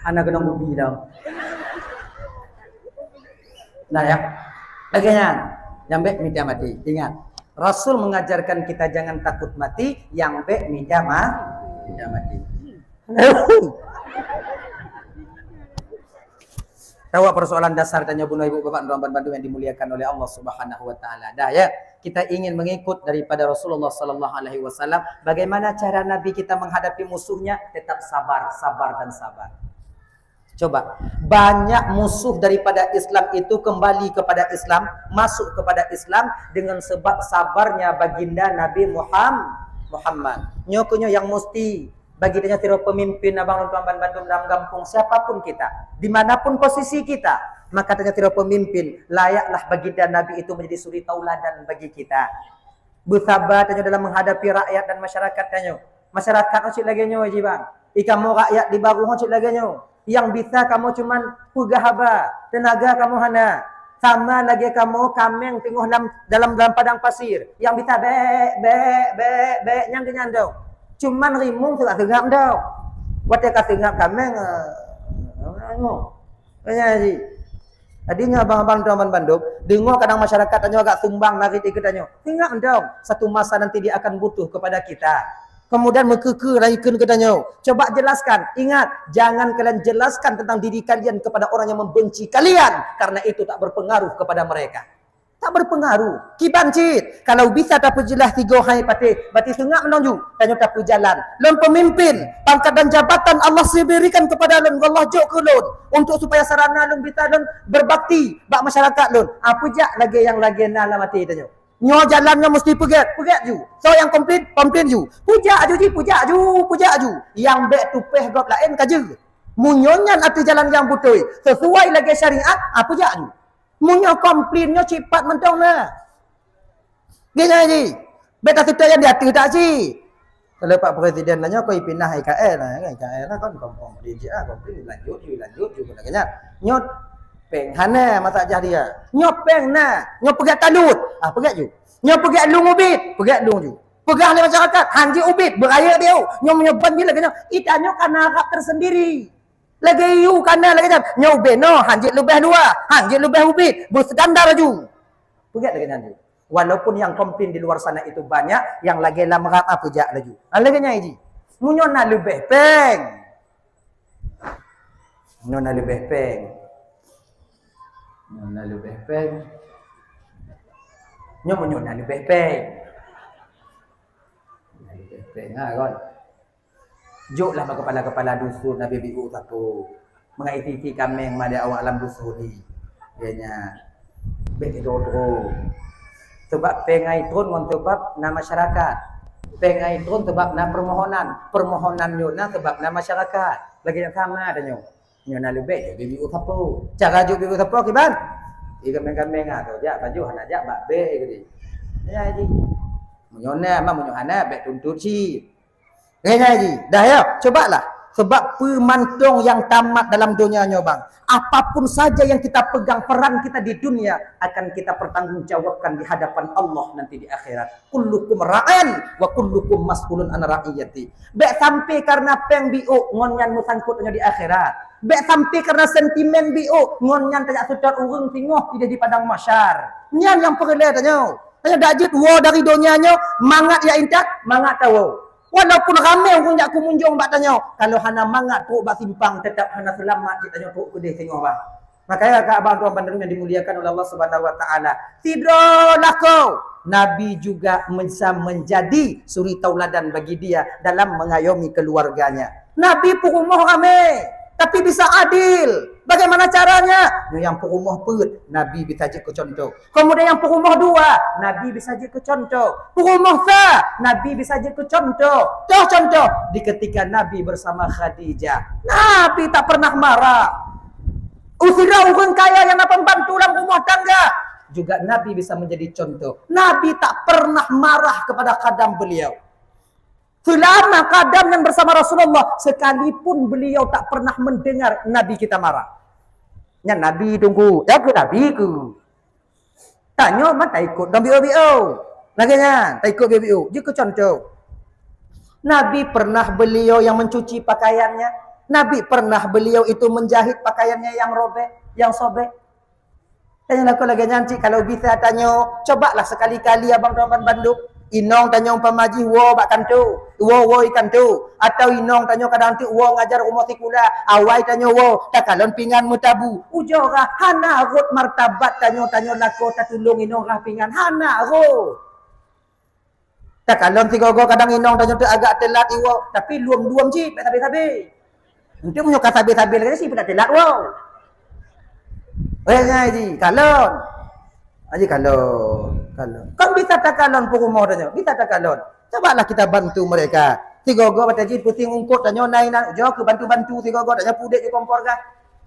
Hana keunong bubi tau. Nah, ya. Lagèe nyan. Nyang bék mita maté. Ingat, Rasul mengajarkan kita jangan takut mati, nyang bék mita ma-, mita maté. Tahu persoalan dasar tanya bunoe ibu bapak dan bandum yang dimuliakan oleh Allah Subhanahu wa taala. Dah ya, kita ingin mengikut daripada Rasulullah sallallahu alaihi wasallam. Bagaimana cara Nabi kita menghadapi musuhnya? Tetap sabar, sabar dan sabar. Coba, banyak musuh daripada Islam itu kembali kepada Islam, masuk kepada Islam dengan sebab sabarnya baginda Nabi Muham-, Muhammad. Nyoe keuh nyoe yang mesti bagi tanyoe sidroe pemimpin abang lôn tuan bandum dalam gampông, siapapun kita, di mana pun posisi kita, maka tanyoe sidroe pemimpin, layaklah baginda Nabi itu menjadi suri tauladan bagi kita. Beusaba tanyoe dalam menghadapi rakyat dan masyarakat tanyoe. Masyarakat nyoe cit lagée nyoe jih bang. I kamoe rakyat di Barô nyoe cit lagée nyoe. Nyang bisa kamoe cuman peugah haba, teunaga kamoe hana. Sama lagée kamoe kaméng teungoh lam, dalam, dalam padang pasir. Nyang bisa bék, bék, bék, bék, nyang keuh nyan dong. Cuman rimueng seungab-seungab dong. Watée ka seungab kaméng, eh, nyoe. Nyan jih. Jadi nyoe abang-abang tuan bandum, deungoe kadang masyarakat tanyoe agak sumbang narit dikeue tanyoe. Ingat dong, satu masa nanti dia akan butuh kepada kita. Kemudian meukeue-keue rayekeun keu tanyoe. Coba jelaskan. Ingat, jangan kalian jelaskan tentang diri kalian kepada orang yang membenci kalian, karena itu tak berpengaruh kepada mereka. Tak berpengaruh. Kiban cit, kalau bisa tapeujeulaih sigoe hai patéh, berarti seungab mantong ju, tanyoe tapeujalan. Lôn pemimpin, pangkat dan jabatan Allah berikan kepada lôn, Allah jok keu lôn untuk supaya sarana lôn bisa lôn berbakti bak masyarakat lôn. Ah, peujak lagée nyang lagée na lam até tanyoe. Nyoe jalan nyoe mesti peugét, peugét ju. Soe nyang komplain, komplain ju. Peujak ju jih, peujak ju, peujak ju. Nyang bék tupéh gob laén ka jeuet. Meunyoe nyan ateueh jalan nyang beutôi, sesuai lagée syariat, ah, peujak ju. Meunyoe komplain nyoe sifat mantong na. Geuhnyan jih. Bék taseutôt nyang di ateueh that cit. Kalau Pak Presiden nyoe koi pinah I K L lah, kan I K L lah kan komplain jih ah, komplain lanjut ju, lanjut ju kena kenyat. Nyoe péng hana masak jah dia. Nyoe péng na, nyoe peugét talut. Ah, peugét ju. Nyoe peugét lung ubit, peugét lung ju. Peugah lé masyarakat, hanjeuet ubit, beurayeuk bieu. Nyoe meunyoe ban jih lagée nyoe, ita nyoe kana rab tersendiri. Lagée yue kana lagée nyan, nyoe ubé noh, hanjeuet leubeh dua, hanjeuet leubeh ubit, beustandar laju. Peugét lagée nyan ju. Walaupun nyang komplain di luar sana itu banyak, nyang lagée lam rab ah peujak laju. Ah, lagée nyan jih. Meunyoe na leubeh péng. Meunyoe na leubeh péng. Meunyoe na leubeh péng. Nyoe meunyoe na leubeh péng. Na leubeh péng ha kon. Joklah bak kepala-kepala dusun, na biôh-biôh sapeue. Mangat isi-isi kaméng ma di awak lam dusun ni. Ianya bék droe-droe. Sebab péng nyan tron ngon sebab na masyarakat. Péng nyan tron sebab na permohonan. Permohonan nyoe na sebab na masyarakat. Lagée nyang sama tanyoe. Nyoe na leubeh jok biôh-biôh sapeue. Cara jok biôh-biôh sapeue kiban? Di kaméng-kaméng ah, tu jak pajoh hana jak bak bék geude. Ya jih. Meunyoe na, ma meunyoe hana bék tuntut cit. Nyan jih, dah ya, cobalah. Sebab peue mantong nyang tamat dalam donya nyoe bang, apapun saja yang kita pegang, peran kita di dunia akan kita pertanggungjawabkan di hadapan Allah nanti di akhirat. Kullukum ra'in wa kullukum mas'ulun an ra'iyati. Bék sampai karena péng biôk ngon nyan meusangkot nyoe di akhirat. Bék sampai karena sentimen biôk ngon nyan tajak seutôt ureuëng singoh idéh di padang mahsyar. Nyan nyang peureulée tanyoe. Tanyoe dak jeuet woe dari donya nyoe mangat ya intat, mangat tawoe. Walaupun ramé ureuëng jak kumunjong bak tanyoe, kalau hana mangat trok bak simpang, tetap hana seulamat cit tanyoe trok keudeh singoh bang. Makanya kak abang tuan bandum yang dimuliakan oleh Allah Subhanahu wa taala, sidroe lakoe Nabi juga bisa menjadi suri tauladan bagi dia dalam mengayomi keluarganya. Nabi peurumoh ramé, tapi bisa adil. Bagaimana caranya? Nyang peurumoh peuet, Nabi bisa jeuet keu contoh. Kemudian nyang peurumoh dua, Nabi bisa jeuet keu contoh. Peurumoh sa, Nabi bisa jeuet keu contoh. Toh contoh, di ketika Nabi bersama Khadijah, Nabi tak pernah marah. Usia ureuëng kaya nyang na pembantu dalam rumah tangga, juga Nabi bisa menjadi contoh. Nabi tak pernah marah kepada khadam beliau. Selama khadam yang bersama Rasulullah, sekalipun beliau tak pernah mendengar Nabi kita marah. Nyan Nabi tunggu, ya ke Nabi ke? Tanyoe ma taikot dong biôh-biôh. Lagée nyan, taikot biôh-biôh. Jeuet keu contoh. Nabi pernah beliau yang mencuci pakaiannya. Nabi pernah beliau itu menjahit pakaiannya yang robek, yang sobek. Tanyoe lakoe lagée nyan cit, kalau bisa tanyoe, cobalah sekali-kali abang teman bandum. Inong tanyoe umpama jih woe bak kantô, woe, woe i kantô, atau inong tanyoe kadang teuk woe ngajar rumoh sikula, awai tanyoe woe, takalon pingan meutabu. Ujoe rhah hana rhot martabat tanyoe, tanyoe lakoe tatulông inong rhah pingan, hana rhot. Takalon sigoe-goe kadang inong tanyoe teuk agak teulat iwoe, tapi lom-lom cit, bèk sabe-sabe. Enteuk meunyoe ka sabe-sabe lagée nyan, si peudak teulat woe. Eh, nyan ji, kalon. Haji kalon, kalon. Kan bisa takalon peurumoh tanyoe, bisa takalon. Cobalah kita bantu mereka. Sigoe-goe bak tajih pusing ungkot tanyoe nai nan ujoe keu bantu-bantu sigoe-goe tanyoe pudek ju kompor kah.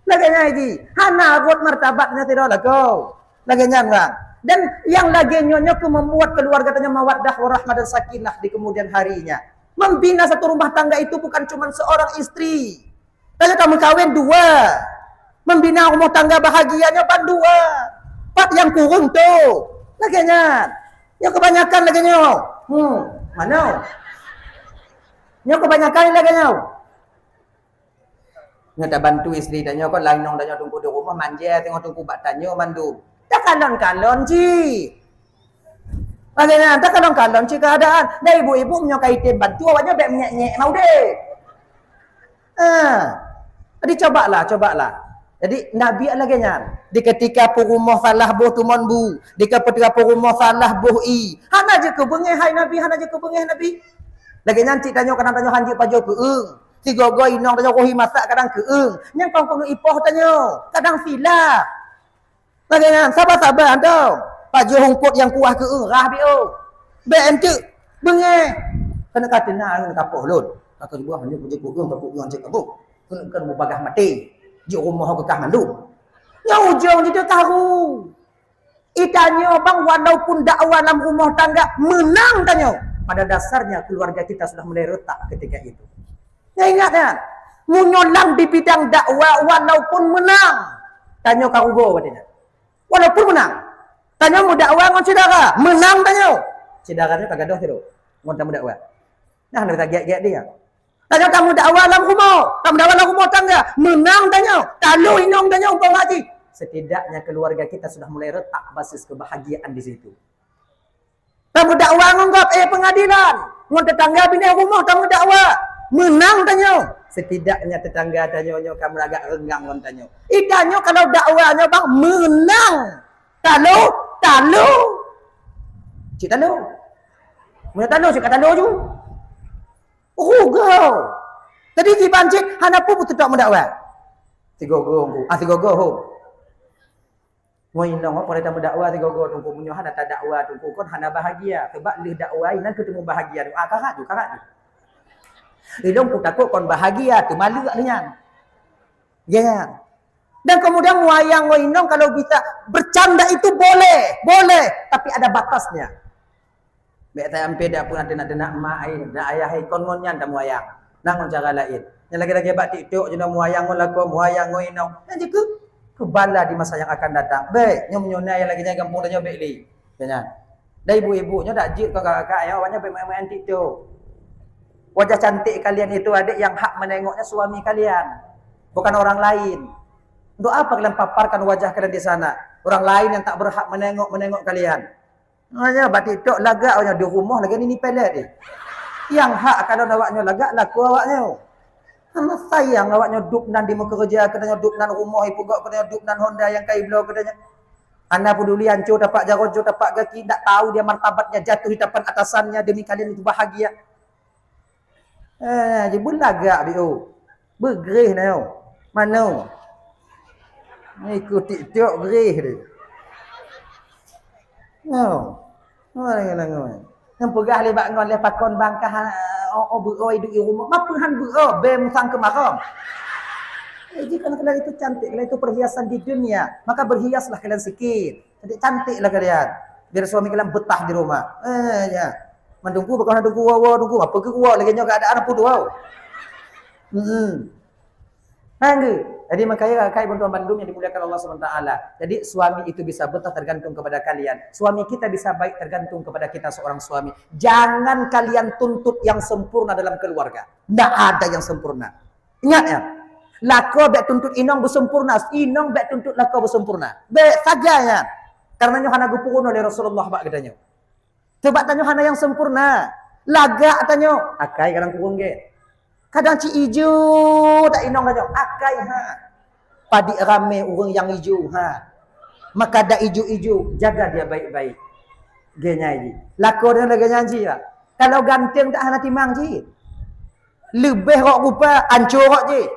Lagée nyan ji, hana rhot martabat nyoe sidroe lakoe. Lagée nyan, Bang. Dan nyang lagée nyoe, nyoe keuh membuat keluarga tanyoe mawaddah warahmah dan sakinah di kemudian harinya. Membina satu rumah tangga itu bukan cuma seorang istri. Tanyoe ka meukawen dua. Membina rumah tangga bahagia nyoe ban dua. Pat nyang kureueng tu. Lagée nyan. Nyoe kebanyakan lagée nyoe. Hmm, mana? Nyoe kebanyakan lagée nyoe. Nyoe tabantu istri tanyoe kon, laén nyoe tanyoe teungku di rumoh manja teungoh teungku bak tanyoe mandum. Takalon-kalon cit. Lagée nyan, takalon-kalon cit keuadaan. Dan ibu-ibu meunyoe ka item bantu, awaknyoe bèk menyek-nyek na udeb. Ah. Jadi cobalah, cobalah. Jadi Nabi lagée nyan. Di ketika peurumoh salah boh tumon bu, di ketika peurumoh salah boh ie. Hana jeuet keu beungéh hai Nabi, hana jeuet keu beungéh Nabi. Lagée nyan cit tanyoe kadang tanyoe hanjeuet pajoh keueung. Sigoe-goe inong tanyoe roh i masak kadang keueung. Nyang kon keuneuk ipoh tanyoe, kadang silap. Lagée nyan, saba-saba hantom. Pajoh ungkot nyang kuah keueung rhah biôh. Bèk enteuk beungéh. Keuneuk ka teuna keuneuk kapoh lôn. Ka keuneuk buah hanjeuet pajoh keueung, ka keueung cit kaboh. Keuneuk ka mubagah maté. Jeuet rumoh keu kah mandum. Nyang ujong jih teuh karu. Itanyoe bang, walaupun dakwah lam rumoh tangga meunang tanyoe, pada dasarnya keluarga kita sudah mulai retak ketika itu. Nyan ingat nyan, meunyoe lam di bidang dakwah walaupun meunang, tanyoe ka rugoe watée nyan. Walaupun meunang, tanyoe meudakwah ngon syedara, meunang tanyoe, syedara nyoe ka gadôh sidroe ngon tameudakwah. Nah, na gét-gét dia. Tanyoe tameudakwah lam rumoh, tameudakwah lam rumoh tangga, meunang tanyoe, talo inong tanyoe umpama jih. Setidaknya keluarga kita sudah mulai retak basis kebahagiaan di situ. Tameudakwah ngon gob, eh, pengadilan, ngon tetangga binéh rumoh tameudakwah, meunang tanyoe. Setidaknya tetangga tanyoe nyoe ka meulagak reunggam ngon tanyoe. Itanyoe kalau dakwah nyoe bang meunang, talo, talo. Cit talo. Meunyoe talo cit ka talo ju. Rugoe. Jadi jiban cit hana peue beuteutok meudakwah. Sigoe-goe, ah, sigoe-goe ho. Ngon inong, oh, pada tameudakwah sigoe-goe teungku, meunyoe hana tadakwah teungku kon hana bahagia. Sebab lheueh dakwah inan keuteumeu bahagia. Ah, karat tu, karat tu. Ilong ku takot kon bahagia, teumaleuek lé nyan. Ya. Dan kemudian muayang ngon inong kalau bisa bercanda itu boleh, boleh, tapi ada batasnya. Bèk sampai dak pun teunak-teunak mak ai, dak ayah ai kon ngon nyan tamuayang. Nah ngon cara laén. Nyang lagèe-lagèe bak TikTok jinoe muayang ngon lakoe, muayang ngon inong. Nyan jeuet keu, keu bala di masa yang akan datang. Bèk, nyoe meunyoe na nyang lagèe nyan gampông tanyoe bèk lé. Nyan. Dan ibu-ibu nyoe dak jeuet keu kakak-kakak nyoe, awaknyan bèk main-main TikTok. Wajah cantik kalian itu adik yang hak menengoknya suami kalian, bukan orang lain. Untuk apa kalian paparkan wajah kalian di sana? Orang lain yang tak berhak menengok, menengok kalian. Makanya bak TikTok lagak awaknyan di rumoh lagèe nini pelet deh. Nyang hak kalon awaknyoe lagak laku awaknyoe. Hana sayang awaknyoe dub nan di meukeureuja keu tanyoe, dub nan rumoh ipeugöt keu tanyoe, dub nan honda nyang ka ibloe keu tanyoe. Hana peduli ancô tapak jaroe, ancô tapak gaki, ndak tahu dia martabatnya jatuh di tapan atasannya demi kalian itu bahagia. Eh, jibeulagak biôh. Beugreh na nyoe. Manoe. Ikut TikTok greh deh. Nyoe. Nyoe lagèe nyoe. Nyang peugah lé bak ngon lé pakon bangkah, oh, oh, beuoi duek i rumoh. Ma peue han beuoi, bèe musang keumarong. Eh, jika kalian itu cantik, kalian itu perhiasan di dunia, maka berhiaslah kalian sikit. Cantik-cantiklah kalian. Biar suami kalian betah di rumah. Eh, ya. Man teungku, bukan teungku, wow, wow, teungku. Apa ke wow? Lagi nyoe keadaan apa tu, wow? Hmm. Faham ke? Jadi makanya kakak ibu tuan bandum yang dimuliakan Allah subhanahu wa taala. Jadi suami itu bisa betah tergantung kepada kalian. Suami kita bisa baik tergantung kepada kita seorang suami. Jangan kalian tuntut yang sempurna dalam keluarga. Tidak ada yang sempurna. Ingat ya, Lakoe bèk tuntut inong beusempurna, inong bèk tuntut lakoe beusempurna. Bèk sagai nyan. Karena nyoe hana geupeurunoe lé Rasulullah bak geutanyoe. Sabab tanyoe hana nyang sempurna. Lagak tanyoe, akai kadang kureueng gét. Kadang cit ijo that inong tanyoe, akai ha. Padit ramé ureueng nyang ijo ha. Maka dak ijo-ijo, jaga dia baik-baik. Gét nyan jih. Lakoe deungon lagèe nyan jih, Pak. Kalau ganteng tak hana timang jih. Leubeh rok rupa, ancô rok jih.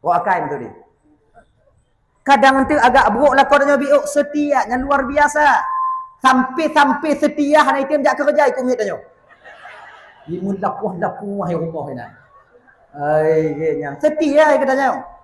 Rok akai beutôi deh. Kadang enteuk agak brok lakoe tanyoe biôk, seutia nyang luar biasa. Sampai-sampai seutia hana item jak keureuja ikut miet tanyoe. Imeun lapoh-lapoh hai rumoh inan. Ai, gét nyan. Seutia ai geutanyoe.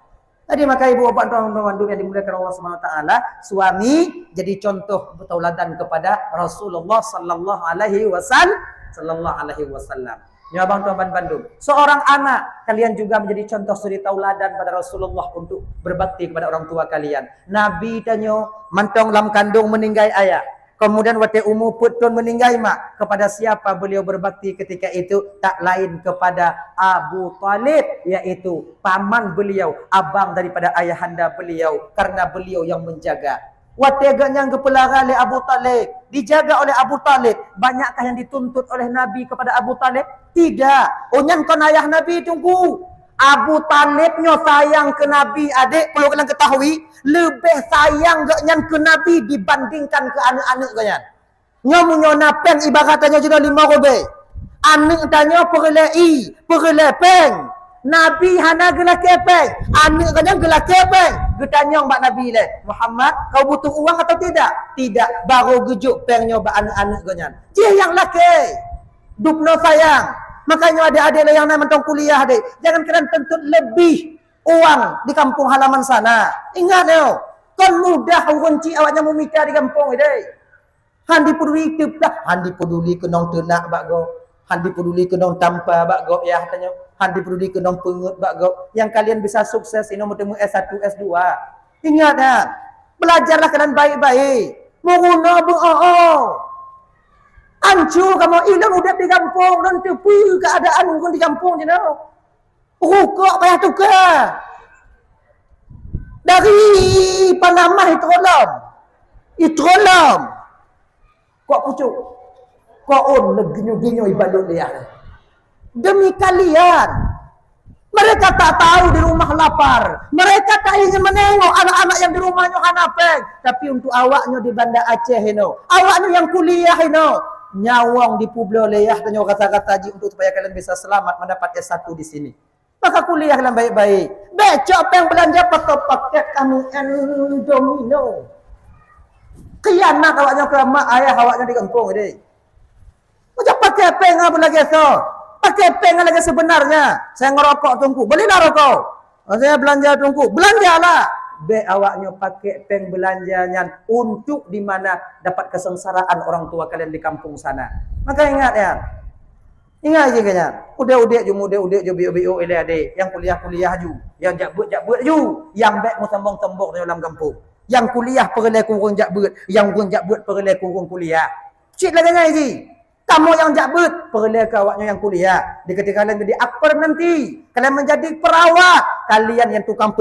Jadi maka ibu bapak tuan-tuan mandum yang dimuliakan Allah Subhanahu wa taala, suami jadi contoh tauladan kepada Rasulullah sallallahu alaihi wasal-, sallallahu alaihi wasallam. Nyoe abang tuan ban bandum. Seorang anak, kalian juga menjadi contoh suri tauladan pada Rasulullah untuk berbakti kepada orang tua kalian. Nabi tanyoe mantong lam kandong meninggai ayah. Kemudian watèe umu peuet thon meninggai mak, kepada siapa beliau berbakti ketika itu? Tak lain kepada Abu Thalib, yaitu paman beliau, abang daripada ayahanda beliau, karena beliau yang menjaga. Watèe geuh nyan geupeulara lé Abu Thalib, dijaga oleh Abu Thalib, banyakkah yang dituntut oleh Nabi kepada Abu Thalib? Tidak. Oh, nyan kon ayah Nabi, Teungku. Abu Thalib nyoe sayang keu Nabi, adék, perlu kalian ketahui, leubeh sayang geuh nyan keu Nabi dibandingkan keu aneuk-aneuk geuh nyan. Nyoe meunyoe na péng, ibarat tanyoe jinoe limong ribèe. Aneuk tanyoe peureulèe ie, peureulèe péng. Nabi hana geulakèe péng. Aneuk geuh nyan geulakèe péng. Geutanyong bak Nabi lé, "Muhammad, kau butuh uang atau tidak?" "Tidak." Baru geujok péng nyoe bak aneuk-aneuk geuh nyan. Jih nyang lakèe. Dubnoe sayang. Makanya adék-adék lé nyang na mantong kuliah deh, jangan kalian tuntut lebih uang di kampung halaman sana. Ingat nyoe, kon mudah ureueng chik awak nyan meumita di kampung deh. Han dipeduli teuh lah, han dipeduli keunong teunak bak gob, han dipeduli keunong tampa bak gob, yah tanyoe, han dipeduli keunong peungeuet bak gob. Nyang kalian bisa sukses inoe meuteumé S satu, S dua. Ingat nyan, belajarlah kalian baik-baik. Meurunoe beu-o-o. Ancu kamoe ilôn udép di gampông, lôn teupeue keuadaan ureueng di gampông jinoe. Rukok payah tuka. Dari Panama itrolom. Itrolom. Kok pucuk. Kok on leuginyu-ginyu ibalut liah. Demi kalian. Mereka tak tahu di rumah lapar. Mereka tak ingin menengok anak-anak yang di rumahnya hana péng. Tapi untuk awaknya di Banda Aceh ino, awaknya yang kuliah ino, nyawong di Pulo Leah tanyoe rasa-rasa ji untuk supaya kalian bisa selamat mendapat S satu di sini. Maka kuliah dalam baik-baik. Becok péng belanja pakai paket kami Indomino. Khianat awaknya ke mak ayah awaknya di kampung ini. Macam pakai péng apa lagi so? Pakai péng lagi sebenarnya. Saya ngerokok Teungku, belilah rokok. Saya belanja Teungku, belanjalah. Bek awaknya pakai péng belanja nyan untuk di mana dapat kesengsaraan orang tua kalian di kampung sana. Maka ingat ya. Ingat je kan nyan. Udek-udek je, udek-udek je, biuk-biuk ilé adek. Yang kuliah-kuliah ju, yang jak beuet-jak beuet ju, yang bek meusambong-sambong dalam kampung. Yang kuliah peureulée kureueng jak beuet, yang kureueng jak beuet peureulée kureueng kuliah. Cit lagée nyan ji. Kamoe nyang jak beuet, peureulée keu awaknyoe nyang kuliah. Di ketika kalian jadi akper nanti, kalian menjadi perawat, kalian yang tukang